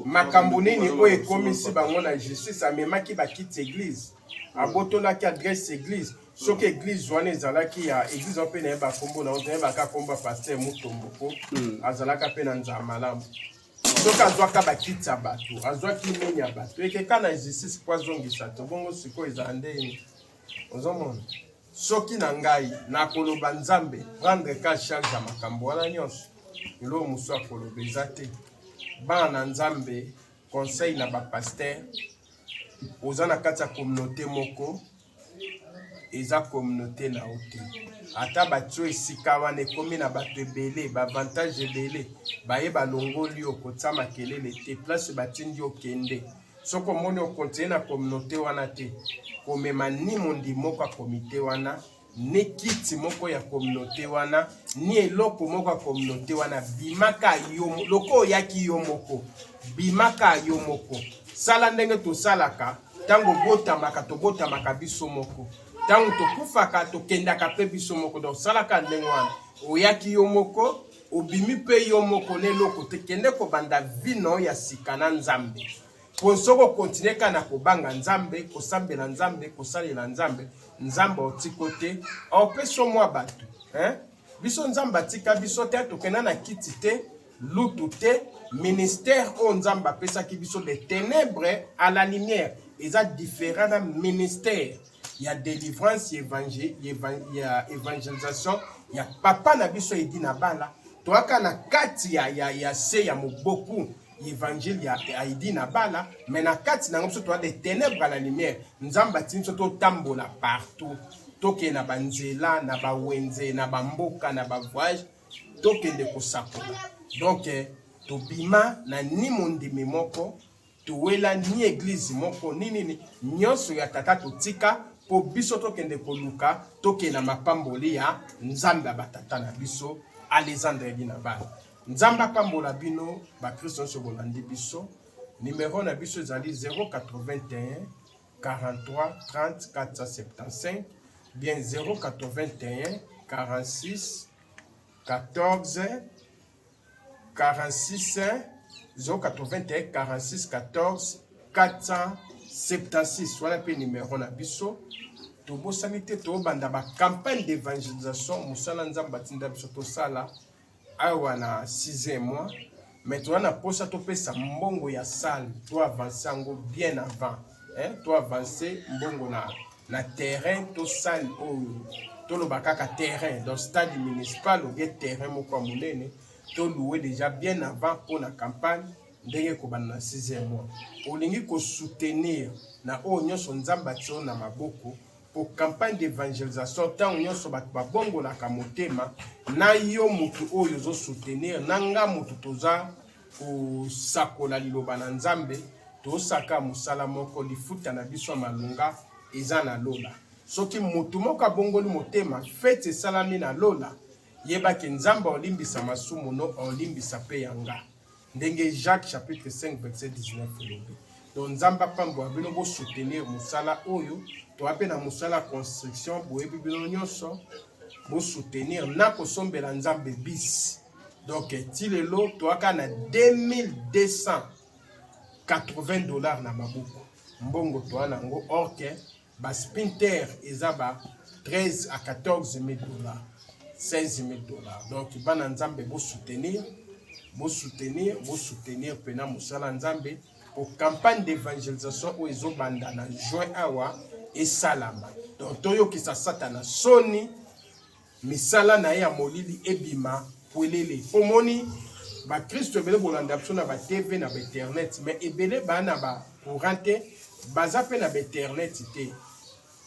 makambo nini oyo ekomisi bango na justice. Amemaki bakiti église, abotolaki adresse église. Soki église wana ezalaki ya église wana mpe nayeba nkombo na nayebaka nkombo ya pasteur Mutombo, po azalaka mpe na nzala malamu. Soki azwaka bakiti ya bato, azwaki nini ya bato, ekeka na justice po azongisa to bongo. Sikoyo ezala ndenge ozomona. Soki na ngai nakoloba, Nzambe prendre ka charge ya makambo wana nyonso. Eloko mosusu akoloba eza te. Bana na Nzambe, conseil na bapasteur: oza na kati ya communauté moko, eza communauté na yo te. Ata batio esika wana ekomi na bato ebele, baavantage ebele, baye balongoli yo, kotia makelele te. Place batindi yo, kende. Soki omoni okontinue na communauté wana te, komema ni mondi moko ya komite wana, ni kiti moko ya communauté wana, ni eloko moko ya communauté wana. Bimaka yo loko oyaki yo moko, bimaka yo moko. Sala ndenge tosalaka ntango obotamaka, tobotamaka biso moko, ntango tokufaka tokendaka mpe biso moko. Donc salaka ndenge wana: oyaki yo moko, obimi mpe yo moko na eloko te. Kende kobanda vino ya sika na Nzambe, po soki okontinue kaka na kobanga Nzambe, kosambela Nzambe, kosalela Nzambe, Nzambe otiko te, aopesa mwa bato, hein? Biso Nzambe atika biso te, tokenda na kiti te, lutu te. Ministère oyo Nzambe apesaki biso, de ténèbres à la lumière, eza différent na ministère ya délivrance, ya évangélisation ya papa na biso Edi na Bala. Toyaka na kati ya se ya moboku évangile ya Edi na Bala, mais na kati na yango biso toya de ténèbres à la lumière. Nzambe atindi biso totambola partout, tokende na banzela, na bawenze, na bamboka, na bavoyage, tokende kosakola. Donc tobima na ni mondimi moko towela, ni église moko, ni nini nyonso ya tata totika, mpo biso tokende koluka, tokende na mapamboli ya Nzambe ya batata na biso Alexandre Edi na Bana. Nzambe apambola bino bakristo nyonso bolandi biso. Numero na biso ezali 081 43 30 475, bien 081 46 14 46, 081 46 14 476. Wana mpe numero na biso. Tobosani te, tobanda bacampagne d'évangélisation, mosala Nzambe atinda biso tosala awa na 6e mois. Mais toza na mposa topesa mbongo ya salle, to avance yango bien avant, hein? To avance mbongo na terrain to salle oyo toloba kaka terrain, donc stade municipal ou bien terrain moko ya monene, tolouer déjà bien avant mpona campagne ndenge ekobanda na 6e mois. Olingi kosoutenir na oyo nyonso Nzambe atie na maboko po campagne d'évangélisation, ntango nyonso bato babongolaka motema na yo, motu oyo ozosoutenir na nga, motu toza kosakola liloba na Nzambe, tosaka mosala moko, lifuta na biso ya malunga eza na lola. Soki motu moko abongoli motema, feti esalami na lola, yeba ke Nzambe aolimbisa masumu no, aolimbisa pe ya nga. Ndenge Jacques chapitre 5 verset 19 elobi. Donc Nzambe apambola bino, bo soutenir mosala oyo. Toa pe na mosala construction, boyebi bino nyonso, bo soutenir na kosombela Nzambe bis. Donc ti lelo toaka na 2280 $ na maboko. Mbongo toa nango or que ba sprinter eza ba 13 à 14 000 dollars, 16 000 dollars. Donc bana Nzambe bo soutenir, bo soutenir, bo soutenir pena mosala Nzambe po campagne d'évangélisation oyo ezobanda na juin awa esalama. Donc toyokisa Satana soni, misala na ye ya molili ebima pwelele. Po moni ba Kristo ebele bolanda biso na ba TV na ba internet, mais ebele ba na ba courant te, baza pe na ba internet te.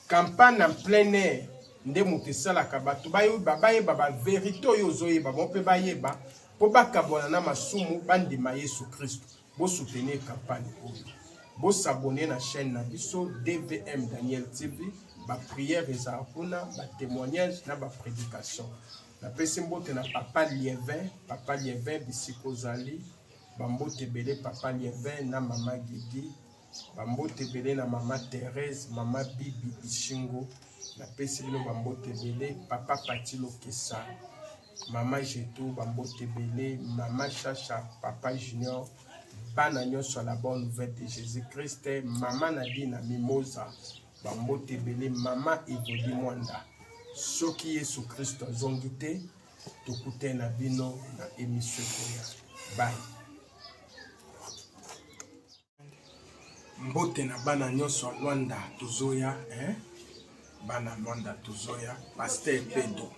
Campagne en plein air nde moto esalaka bato bayeba, bayeba ba verite oyo ozoyeba bango pe bayeba po bakabwana na masumu bandima Yesu Kristo. Bo soutenir campagne oyo, bo s'abonner na chaîne na biso DVM Daniel TV. Ba prière ezala kuna, ba témoignage na ba prédication. Napesi mbote na papa Lievin, papa Lievin bisika ozali, ba mbote ebele papa Lievin na mama Gigi, ba mbote ebele na mama Thérèse, mama Bibi Ishingo. Napesi bino ba mbote ebele, papa Pati Lokesa, mama Jetou, ba mbote ebele, mama Chacha, papa Junior, bana nyonso ya la bonne nouvelle de Jésus-Christ, mama Nadina Mimosa, ba mbote ebele, mama Evodi Mwanda. Soki Yesu Kristo azongi te, tokutani na bino na émission ekoya. Bye. Mbote na bana nyonso ya Luanda, tozoya hein? Bana Luanda tozoya, Pasteur Pedro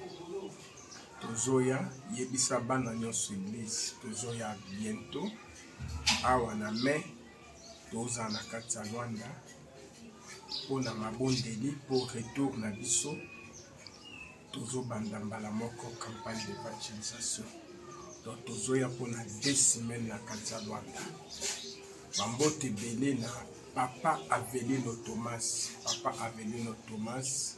tozoya, yebisa bana nyonso église tozoya bientôt awa na mai, toza na kati ya Luanda mpo na mabondeli mpo retour na biso. Tozobanda mbala moko campagne d'évangélisation. Donc tozoya mpona 2 semaines na kati ya Luanda. Bambote ebele na papa Avelino Thomas, papa Avelino Thomas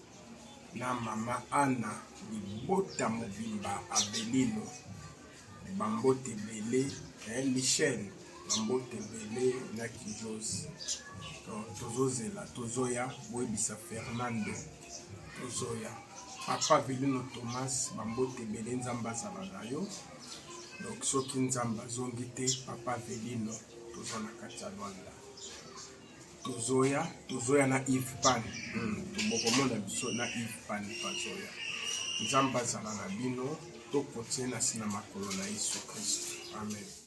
na mama Anna, libota mobimba Avelino. Bambote ebele eh, Michel, bambote ebele na Kijos. Donc tozozela, tozoya, boyebisa Fernando tozoya. Papa Avelino Thomas, bambote ebele, Nzambe azala na yo. Donc soki Nzambe azongi te, papa Avelino toza na kati ya Luanda. Tozoya, tozoya na Yves Pan. Tobokomona biso na Yves Pan bazoya. Nzambe azala na bino, tokontinue na sina makolo na Yesu Kristo. Amen.